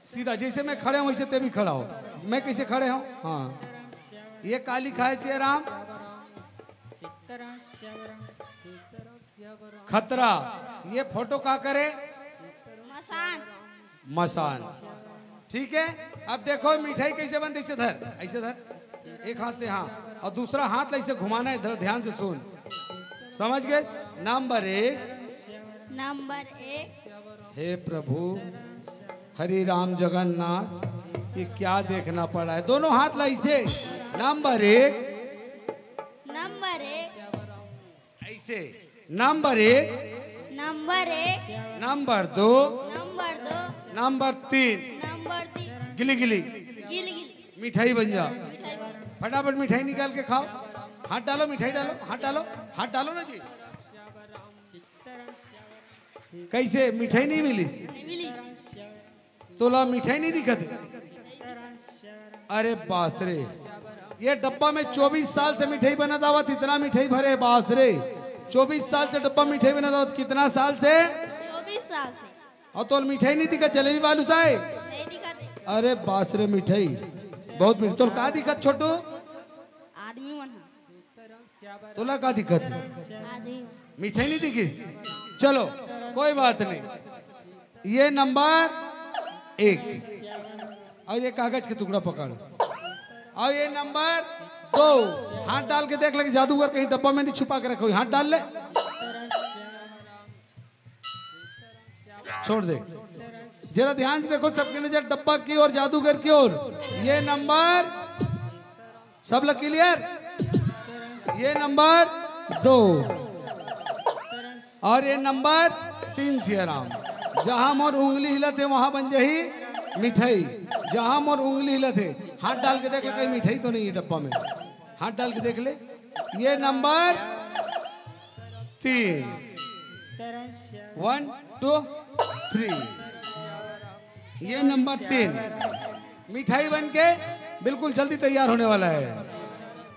सीधा जैसे मैं खड़े हूँ वैसे ते भी खड़ा हो। मैं कैसे खड़े हूँ हाँ ये काली खाए सियाराम। खतरा ये फोटो का करे? मसान। मसान। ठीक है अब देखो मिठाई कैसे बनते ऐसे धर ऐसे धर एक हाथ से हाँ और दूसरा हाथ ला ऐसे घुमाना है इधर ध्यान से सुन। समझ गए? नंबर एक। नंबर एक। हे प्रभु, हरि राम जगन्नाथ, ये क्या देखना पड़ा है? दोनों हाथ ला ऐसे। नंबर एक। नंबर एक। ऐसे। नंबर एक। नंबर एक। नंबर दो। नंबर दो। नंबर तीन। नंबर तीन। गिली गिली। गिली गिली। मिठाई बन जा। मिठाई बन। फटाफट मिठाई निकाल के खाओ। हाथ डालो, मिठाई डालो, हाथ डालो, हाथ डालो ना जी। कैसे मिठाई नहीं मिली? नहीं मिली। तोला मिठाई नहीं दिखत? अरे बास रे, ये डब्बा में चौबीस साल से मिठाई बनत आवत, इतना मिठाई भरे, बास रे। चौबीस साल से डब्बा में मिठाई बनत आवत, कितना साल से? चौबीस साल से। और तोला मिठाई नहीं दिखत, जलेबी बालूशाही? नहीं दिखत। अरे बास रे, मिठाई बहुत मिठाई। तोला का दिखत छोटू? आदमी मन ह। तोला का दिखत है? आदमी। मिठाई नहीं दिखिस? चलो, कोई बात नहीं। ये नंबर एक। और ये कागज के टुकड़ा पकड़। और ये नंबर दो। हाथ डाल के देख ले कि जादूगर कहीं डब्बा में नहीं छुपा के रखा हो। हाथ डाल ले। छोड़ दे। जरा ध्यान से देखो, सबके नजर डब्बा की ओर, जादूगर की ओर। ये नंबर, सब लोग क्लियर? ये नंबर दो। और ये नंबर तीन, सियाराम। जहां मोर उंगली हिलत है, वहां बन जाही मिठाई। जहां मोर उंगली हिलत है, हाथ डाल के देख ले, कहीं मिठाई तो नहीं है डब्बा में। हाथ डाल के देख ले। ये नंबर तीन। वन, टू, थ्री। ये नंबर तीन। मिठाई बन के बिल्कुल जल्दी तैयार होने वाला है।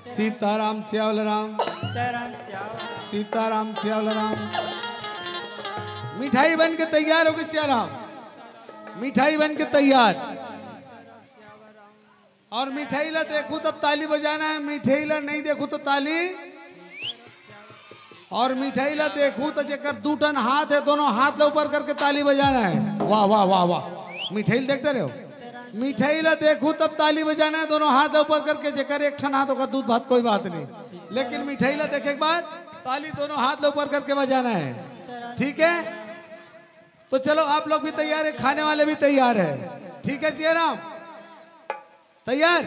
सीताराम, श्यावल राम। सीताराम, श्यावल राम। मिठाई बन के तैयार होगी, सियाराम। मिठाई बन के तैयार। और मिठाई ला देखू तब ताली बजाना है, मिठाई ला नहीं देखू तो ताली। और मिठाई ला देखू तो जेकर दू ठन हाथ है, दोनों हाथ ला ऊपर करके ताली बजाना है। वाह, वाह, वाह, वाह। मिठाई ला देखते रहो। मिठाई ला देखू तब ताली बजाना है, दोनों हाथ ला ऊपर करके। जेकर एक ठन हाथ, ओकर दूध भात, कोई बात नहीं, लेकिन मिठाई ला देखे के बाद ताली दोनों हाथ ला ऊपर करके बजाना है। ठीक है, तो चलो, आप लोग भी तैयार है, खाने वाले भी तैयार है। ठीक है सियाराम, तैयार?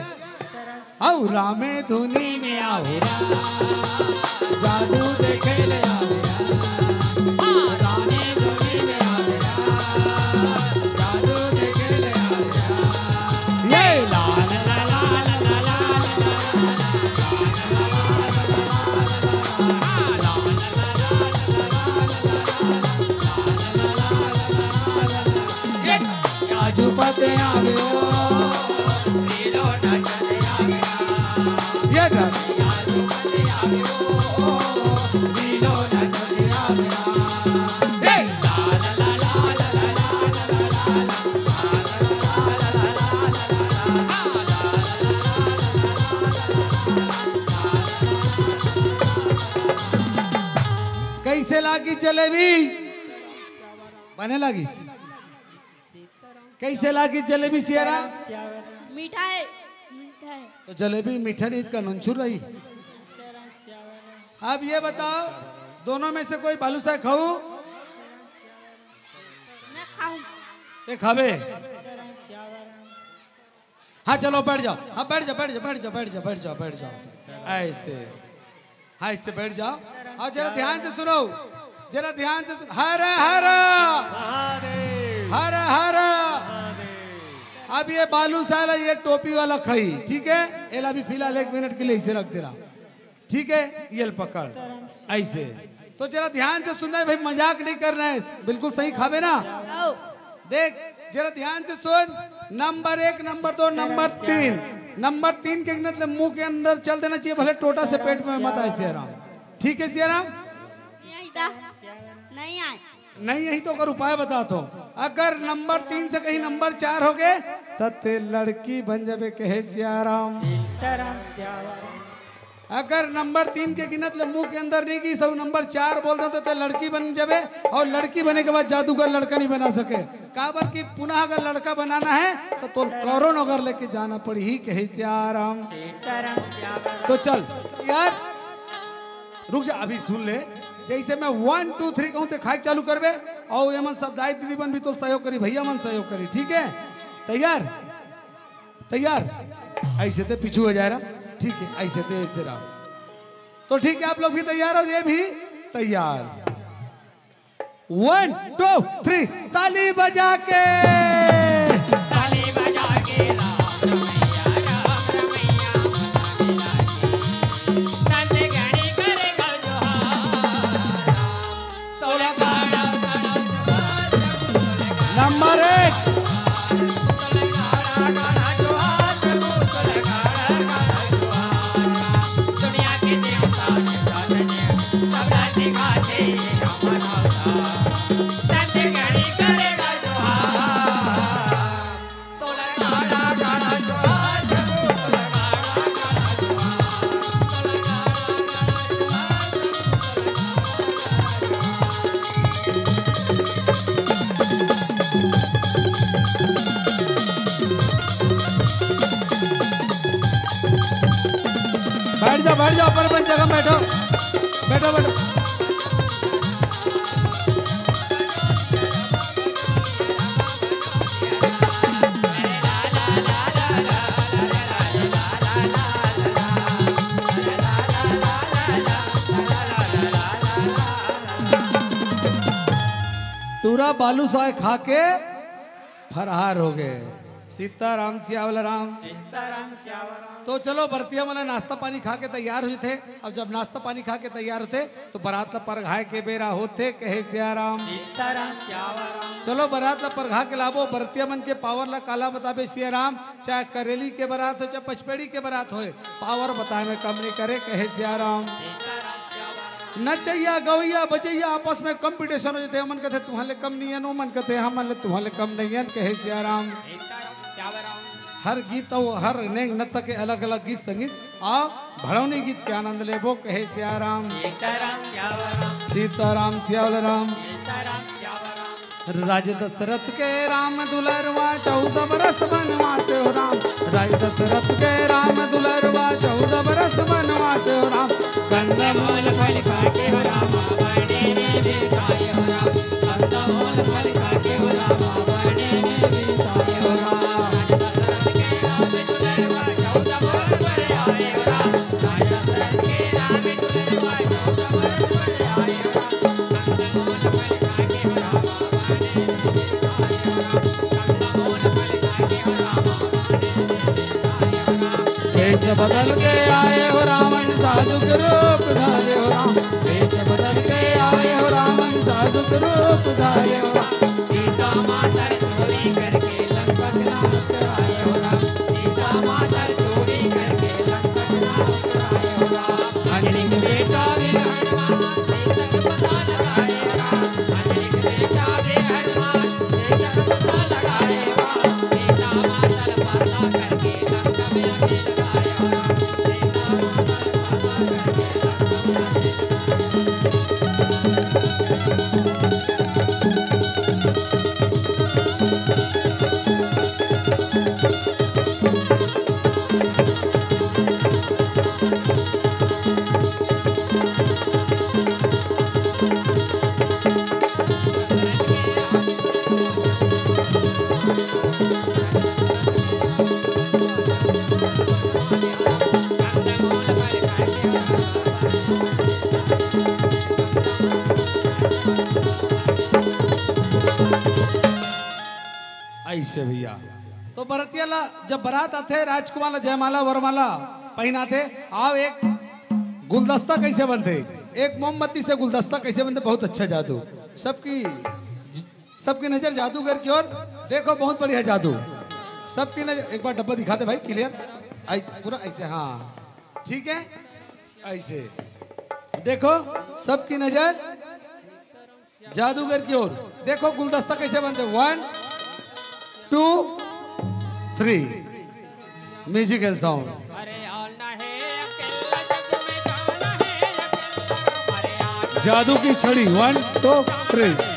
आओ रामे धुनी में आओ राम, जादू देखे ले आओ राम। आओ रामे धुनी में आओ राम, जादू देखे ले आओ राम। ये ला ला ला ला ला ला ला। काजू पत्ते आवे ओ, ये गा। कैसे लागी जलेबी? बने लागिस। कैसे लागी जलेबी सियाराम? मीठा है। मीठा है। तो जलेबी मीठा नहीं, इसका नुनछुर रही। अब ये बताओ, दोनों में से कोई बालूशाह खाऊ? मैं खाऊं। ते खाबे? हाँ, चलो बैठ जाओ। हाँ, बैठ जाओ, बैठ जाओ, बैठ जाओ, बैठ जाओ, बैठ जाओ, बैठ जाओ। ऐसे, हाँ, इससे बैठ जाओ। और जरा ध्यान से सुनो, जरा ध्यान से सुनो। हर हर महादेव। हर हर महादेव। अब ये बालूशाह ला, ये टोपी वाला खाई, ठीक है? एला भी फिलहाल एक मिनट के लिए इसे रख दे रहा। ठीक है, ये ले पकड़, ऐसे। तो जरा ध्यान से सुनना है भाई, मजाक नहीं करना है, बिल्कुल सही खाबे ना। आओ। देख, जरा ध्यान से सुन, नंबर एक, नंबर दो, नंबर तीन। नंबर तीन के गिनत ले मुंह के अंदर चल देना चाहिए, भले टोटा से पेट में मत आए सियाराम। ठीक है सियाराम? नहीं आए। नहीं आए। नहीं यही तो ओकर उपाय बतात हो। अगर नंबर तीन से कहीं नंबर चार हो गए, त ते लड़की बन जाबे, कहे सियाराम। अगर नंबर तीन के गिनत ले मुंह के अंदर नहीं गई, सब नंबर चार बोल दे, तो ते लड़की बन जाबे, और लड़की बने के बाद जादूगर लड़का नहीं बना सके। काबर कि पुनः अगर लड़का बनाना है, तो तोर कौरो नगर लेके जाना पड़ही, कहे सियाराम। तो चल यार, रुक जा, अभी सुन ले। जैसे मैं वन टू थ्री कहूँ, ते खाए के चालू करबे, अउ एमन सब दाई दीदी मन भी तोर सहयोग करी, भैया मन सहयोग करी, ठीक है? तैयार? तैयार? ऐसे ते पीछू हो जा रहा, ठीक है, ऐसे ते ऐसे रहा। तो ठीक है, आप लोग भी तैयार हो, ये भी तैयार। वन टू थ्री, ताली बजा के। ताली बजा के राम रमैया, राम रमैया, मना मिला के। संत गणी करेगा जोहार। तोला गाड़ा गाड़ा जोहार, नंबर एक। बैठ जाओ, बैठ जाओ, अपन अपन जगह बैठो, बैठो, बैठो। टूरा बालूशाह खा के फरार हो गए। सीताराम सियावल राम। सीताराम सियावल राम। तो चलो, बरतिया मन नाश्ता पानी खा के तैयार होथे। अब जब नाश्ता पानी खा के तैयार होथे, तो बरात ला परघाए के बेरा होथे, कहे सियाराम। सीताराम सियावल राम। चलो, बरात ला परघा के लाबो, बरतिया मन के पावर ला काला बताबे सियाराम। चाहे करेली के बरात हो, चाहे पचपेड़ी के बरात होए, पावर बताए में कम नहीं करे, कहे सियाराम। सीताराम सियावल राम। नचैया, गवैया, बजैया आपस में कंपटीशन हो जाथे। हमन कथे, "तुहन ले कम नइयन," ओमन कथे, "हमन ले तुहन ले कम नइयन," कहे सियाराम। हर गीत अउ हर नेंग नत के अलग-अलग गीत संगीत आ भड़ौनी गीत के आनंद लेबो, कहे सियाराम। सीताराम सियावल राम। राज दशरथ के राम दुलरवा, चौदह बरस बनवास हो राम। राज दशरथ के राम दुलरवा, चौदह बरस बनवास हो राम। कंदमूल फल खा के हो राम, बने में बिताए हो राम। कंदमूल फल खा के हो राम, बने में बिताए हो राम। वेश बदल के आए हो रावण, साधु के रूप धारे हो राम। वेश बदल के आए हो रावण, साधु के रूप धारे हो राम। सीता माता चोरी करके लंका के नाश कराए हो राम। सीता माता चोरी करके लंका के नाश कराए हो राम। अंजनी के बेटा भी हनुमान, सीता के पता लगाए हो राम। ऐसे भैया, तो बरतिया ला जब बारात आथे, राजकुमार ला जयमाला वरमाला पहिनाथे। आओ, एक गुलदस्ता कैसे बनथे, एक मोमबत्ती से गुलदस्ता कैसे बनथे, बहुत अच्छा जादू। सबकी, सबकी नजर जादूगर की ओर। देखो, बहुत बढ़िया जादू। सबकी नजर, एक बार डब्बा दिखा दे भाई, क्लियर, ऐसे, पूरा ऐसे, हाँ, ठीक है, ऐसे। देखो, सबकी नजर जादूगर की ओर। देखो गुलदस्ता कैसे बनथे, वन, टू, थ्री, म्यूजिकल साउंड। जादू की छड़ी, वन, टू, थ्री।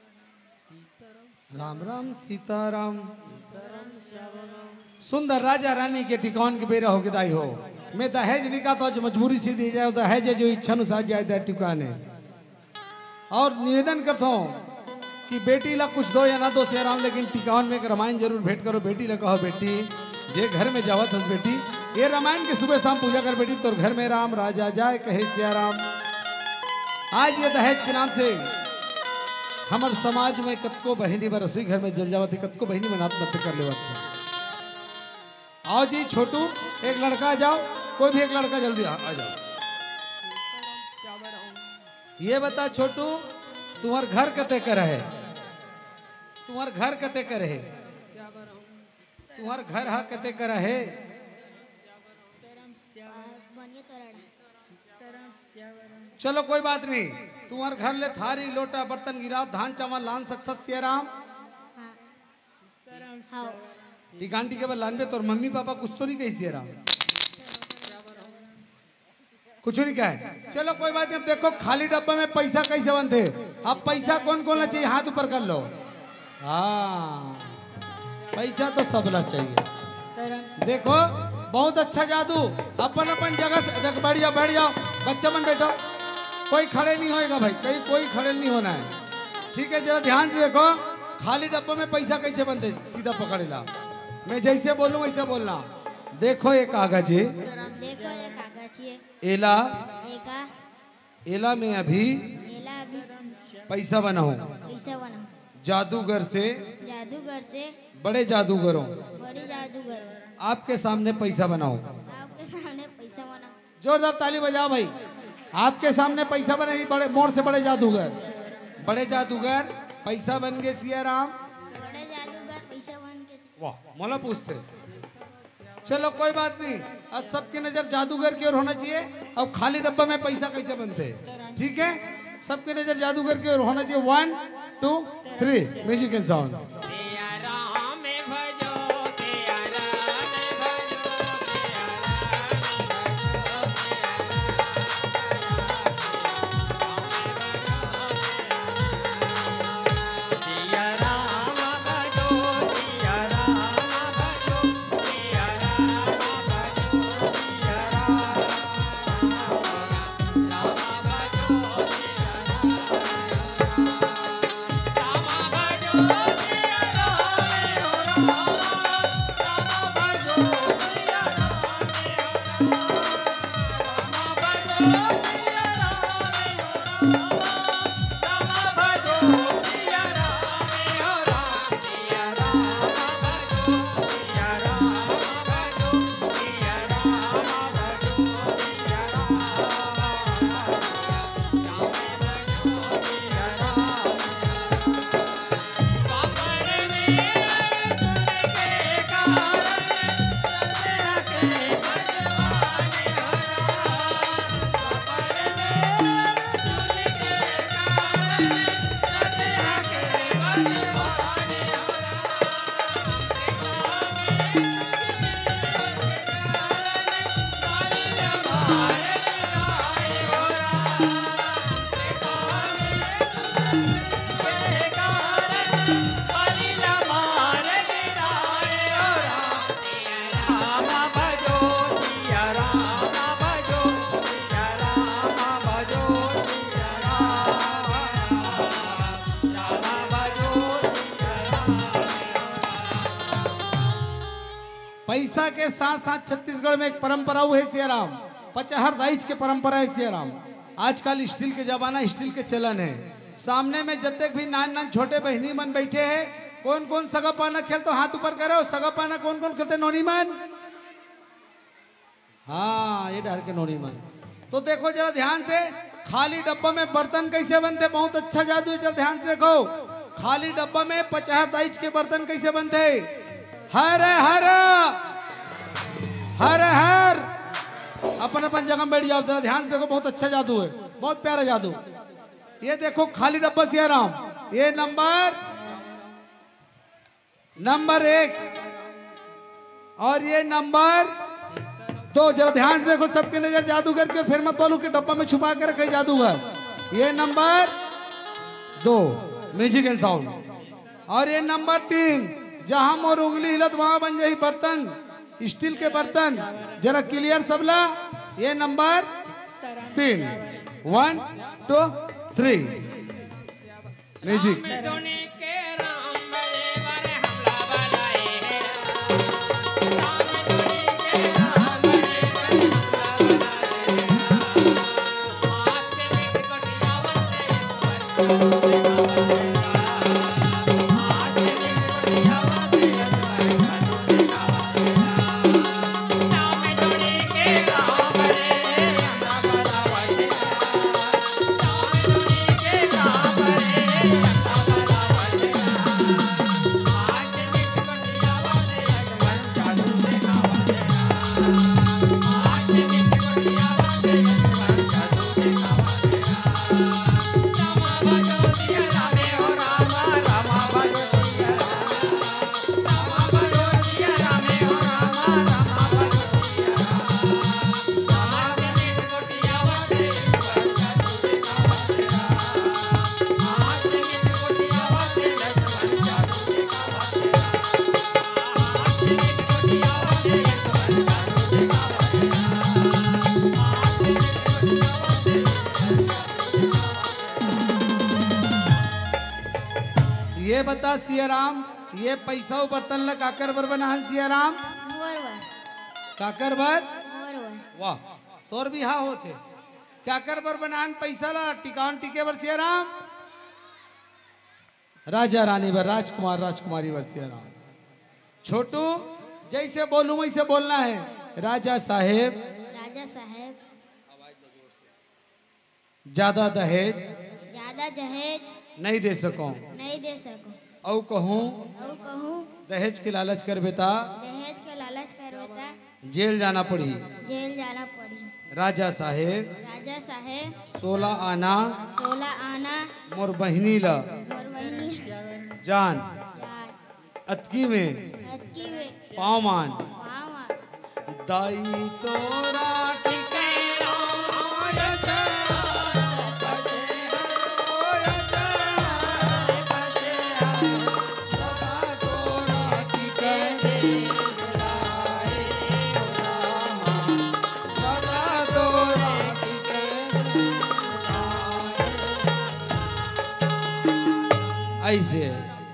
राम राम सीताराम। सुंदर राजा रानी के टिकावन के बेरा होगे दाई हो। मैं दहेज नहीं कहा तो आज मजबूरी से दिए जाए, दहेज है जो इच्छा अनुसार जाए दे टिकाने। और निवेदन करता हूँ कि बेटी ला कुछ दो या ना दो सियाराम, लेकिन टिकावन में एक रामायण जरूर भेंट करो। बेटी ला कहो, बेटी जे घर में जावत हस बेटी, ये रामायण के सुबह शाम पूजा कर बेटी, तोर घर में राम राज आ जाए, कहे सियाराम। आज ये दहेज के नाम से हमर समाज में कतको बहिनी बर रसोई घर में जल जावत हे, कतको बहिनी मन आत्महत्या कर लेवत हे। आओ जी छोटू, एक लड़का आ जाओ, कोई भी एक लड़का जल्दी आ, आ जाओ। ये बता छोटू, तुम्हार घर कते कर है? तुम्हार घर कते कर है? तुम्हार घर हा कते कर है? चलो कोई बात नहीं, तुम्हार घर ले थारी लोटा बर्तन गिराओ, धान चावल लान सकथस सियाराम? हाँ। टिकान टिके बर लानबे, तोर मम्मी पापा कुछ तो नहीं कही सियाराम? कुछ नहीं कहे। चलो कोई बात नहीं। अब देखो खाली डब्बा में पैसा कैसे बनते? अब पैसा कौन कौन ला चाहिए, हाथ ऊपर कर लो। हाँ, पैसा तो सबला चाहिए। देखो, बहुत अच्छा जादू। अपन अपन जगह से देख, बैठ जाओ, बैठ जाओ, बच्चा मन बैठो। कोई खड़े नहीं होएगा भाई, कहीं कोई खड़े नहीं होना है। ठीक है, जरा ध्यान से देखो, खाली डब्बा में पैसा कैसे बनते, सीधा पकड़ ला। मैं जैसे बोलूँ वैसे बोलना। देखो ये कागज है, देखो ये कागज है। एला, एका, एला में अभी एला अभी पैसा बनाऊं। पैसा बनाऊं। जादूगर से, जादूगर से बड़े जादूगर हों। बड़े जादूगर हों। आपके सामने पैसा बनाऊं। आपके सामने पैसा बनाऊं। जोरदार ताली बजाओ भाई। आपके सामने पैसा बनाई, बड़े, मोर से बड़े जादूगर। बड़े जादूगर पैसा बन गए सिया राम। बड़े जादूगर पैसा बन गए सिया। वाह, मोला पूछते। चलो कोई बात नहीं, आज सबकी नजर जादूगर की ओर होना चाहिए। अब खाली डब्बा में पैसा कैसे बनते हैं, ठीक है? सबकी नजर जादूगर की ओर होना चाहिए। One, two, three, music and sound। के साथ साथ छत्तीसगढ़ में एक परंपरा वो हे सियाराम, पचहर दाईच के परंपरा हे सियाराम। आजकल स्टील के जमाना, स्टील के चलन हे। सामने में जतेक भी नान नान छोटे बहिनी मन बइठे हे, कोन कोन सगा पाना खेलथो, हाथ ऊपर करो। सगा पाना कोन कोन खेलथे नोनी मन? हाँ, ये डहर के नोनी मन। तो देखो जरा ध्यान से, खाली डब्बा में बर्तन कइसे बनथे? बहुत अच्छा जादू हे। जरा ध्यान से देखो, खाली डब्बा में पचहर दाईच के बर्तन कइसे बनथे? हर हर, हर हर। अपन अपन जगह में बैठ जाओ, जरा ध्यान से देखो, बहुत अच्छा जादू हे, बहुत प्यारा जादू। ये देखो खाली डब्बा सियाराम, ये नंबर नंबर एक और ये नंबर दो। जरा ध्यान से देखो, सबके नजर जादूगर के, फिर मत बोलो कि डब्बा में छुपा के रखे जादूगर। ये नंबर दो, म्यूजिक एंड साउंड। और ये नंबर तीन, जहां मोर उंगली हिलत वहां बन जाही बर्तन, स्टील के बर्तन। जरा क्लियर सबला, ये नंबर तीन, वन, टू, थ्री। म्यूजिक। ये बता सियाराम, ये पैसा अउ बर्तन ला काकर बर बनाहन सियाराम? मोर बर। काकर बर? मोर बर। वाह, तोर बिहाव होथे। काकर बर बनाहन पैसा ला? टिकावन टिके बर सियाराम? राजा रानी बर, राजकुमार राजकुमारी बर सियाराम। छोटू, जैसे बोलूं वैसे बोलना है। राजा साहेब। राजा साहेब। ज्यादा दहेज। ज्यादा दहेज। नहीं दे सको। नहीं दे सको। अउ कहूं। अउ कहूं। दहेज के लालच करबे ता। दहेज के लालच करबे ता। जेल जाना पड़ही। जेल जाना पड़ही। राजा साहेब। राजा साहेब। सोला आना। सोला आना। मोर बहिनी ला। मोर बहिनी। जान। जान। अतकी में। अतकी में। पाँव मान। पाँव मान। दाई तोरा टिके ऐसे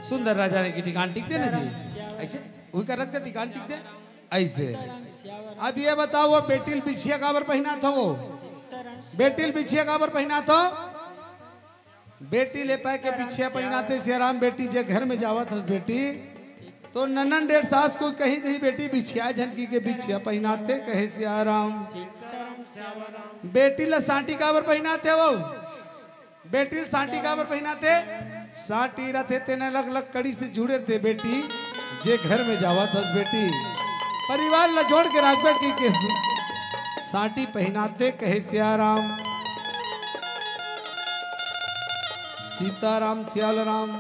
सुंदर राजा ने की टिकान टिक दे ना जी, ऐसे वही कर रख दे, टिकान टिक दे। ऐसे अब ये बताओ, वो बेटी ल बिछिया काबर पहिनात हो? बेटी ल बिछिया काबर पहिनात हो? बेटी ले पाए के बिछिया पहिनाते सियाराम। बेटी जे घर में जावत हस बेटी, तो ननन डेढ़ सास को कही दही, बेटी बिछिया झनकी के बिछिया पहिनाते कहे सियाराम। बेटी ला सांटी काबर पहिनाते हो? बेटी ल सांटी काबर पहिनाते? सांटी रथे तेने लग लग कड़ी से जुड़े रथे बेटी, जे घर में जावत हस बेटी, परिवार ला जोड़ के राखबे की के सांटी पहिनाते कहे सियाराम। सीताराम सियाल राम।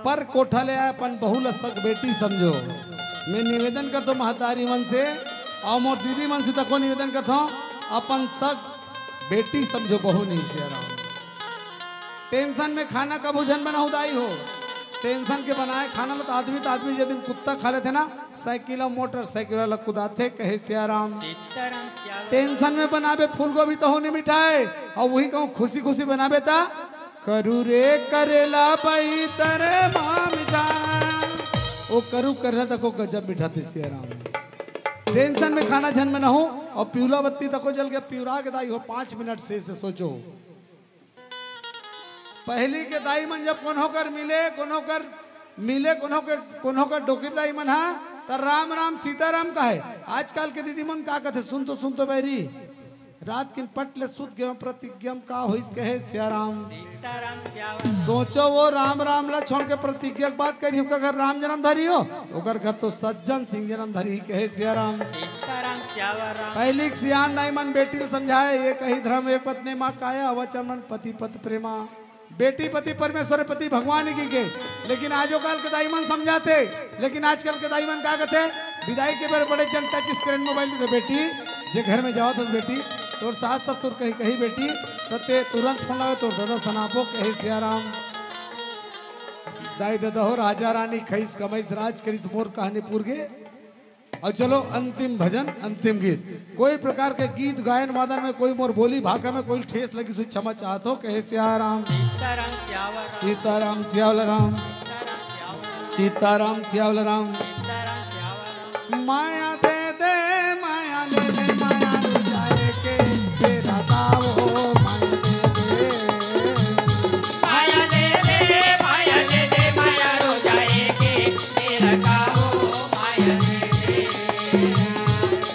पर कोठा ले आए अपन बहू ल सग बेटी समझो। मैं निवेदन करथों महतारी मन से अउ मोर दीदी मन से तको निवेदन करथों, अपन सग बेटी समझो, बहू नहीं सियाराम। टेंशन में खाना कभू झन बनाहू दाई हो। टेंशन के बनाए खाना ल तो आदमी त आदमी जे दिन कुत्ता खा लेथे ना, साइकिल अउ मोटरसाइकिल वाला कुदाथे कहे सियाराम। टेंशन में बनाबे फूलगोभी तहू नहीं मिठाए, अउ वही कहूँ खुशी खुशी बनाबे ता करू रे करेला बई तरे माम जान। ओ करू करेला तको गजब मिठाथे सियाराम। टेंशन में खाना झन में न हो। और पिउला बत्ती तको जल के पिउरा के दाई हो, पांच मिनट से, से सोचो। पहली के दाई मन जब कोनो कर मिले, कोनो कर मिले, कोनो के, कोनो कर डोकरी दाई मन हा, त राम राम सीताराम कहे। आजकल के दीदी मन का कथे, सुन तो, सुन तो बैरी, रात किन पट ले सुत गए, प्रतिज्ञा म का होइस कहे सियाराम। सीताराम सियावर। सोचो वो राम राम ला छोड़ के प्रतिज्ञा के बात करी, ओकर घर राम जन्म धरी हो, ओकर घर तो सज्जन सिंह जन्म धरी कहे सियाराम। सीताराम सियावर राम। पहली के सियान दाई मन बेटी ल समझाए, एक ही धर्म एक पत्नी माँ काया, अवचन मन पति पत प्रेमा। बेटी पति परमेश्वर पति भगवान की के। लेकिन आजो काल के दाई मन समझाते, लेकिन आजकल के दाई मन का कहते, विदाई के बेर बड़े जन टच स्क्रीन मोबाइल दे बेटी, जे घर में जावत हस बेटी, तोर सास ससुर कही, कही बेटी, त ते तुरंत फोन लावे, तोर दादा सनापो कहे सियाराम। दाई ददा हो राजा रानी खईस कमाईस राज करिस मोर कहानी पूर गे। और चलो अंतिम भजन, अंतिम गीत। कोई प्रकार के गीत गायन वादन में कोई मोर बोली भाखा में कोई ठेस लगिस होही, क्षमा चाहत हो, कहे सियाराम। सीताराम सियावर राम। सीताराम सियावर राम। सीताराम सियावर राम। सीताराम सियावर राम। सीताराम सियावर राम। माया दे दे, माया ले ले, माया लो जाए के, तेरा गाओ, माया दे दे। माया दे दे, माया दे दे, माया लो जाए के, तेरा गाओ, माया दे दे।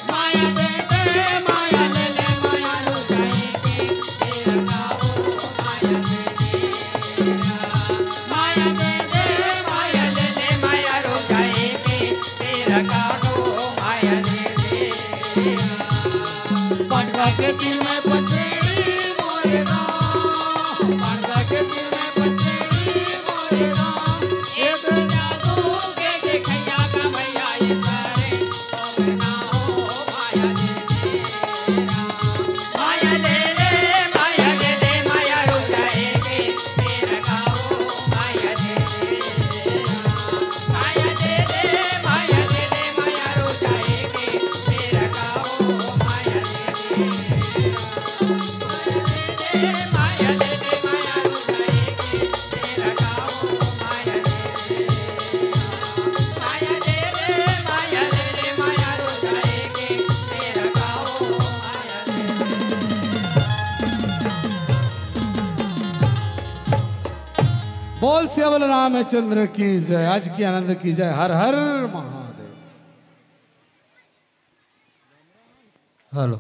माया दे दे, माया ले ले, माया लो जाए के, तेरा गाओ, माया दे दे। माया दे दे, माया ले ले, माया लो जाए के, तेरा गाओ, माया दे दे। पटका के तीर में पचेड़ी मोरे राम, पटका के तीर में पचेड़ी मोरे राम। एक जादू के देखैया का मैया ये सारे पवना हो माया दे दे राम। माया दे दे, माया दे दे, माया रो जाए के, तेरा गाओ माया दे दे राम। माया दे दे, माया दे दे, माया रो जाए के, तेरा गाओ माया दे दे। बोल सियावर रामचंद्र की जय। आज की आनंद की जय। हर हर महादेव। हेलो।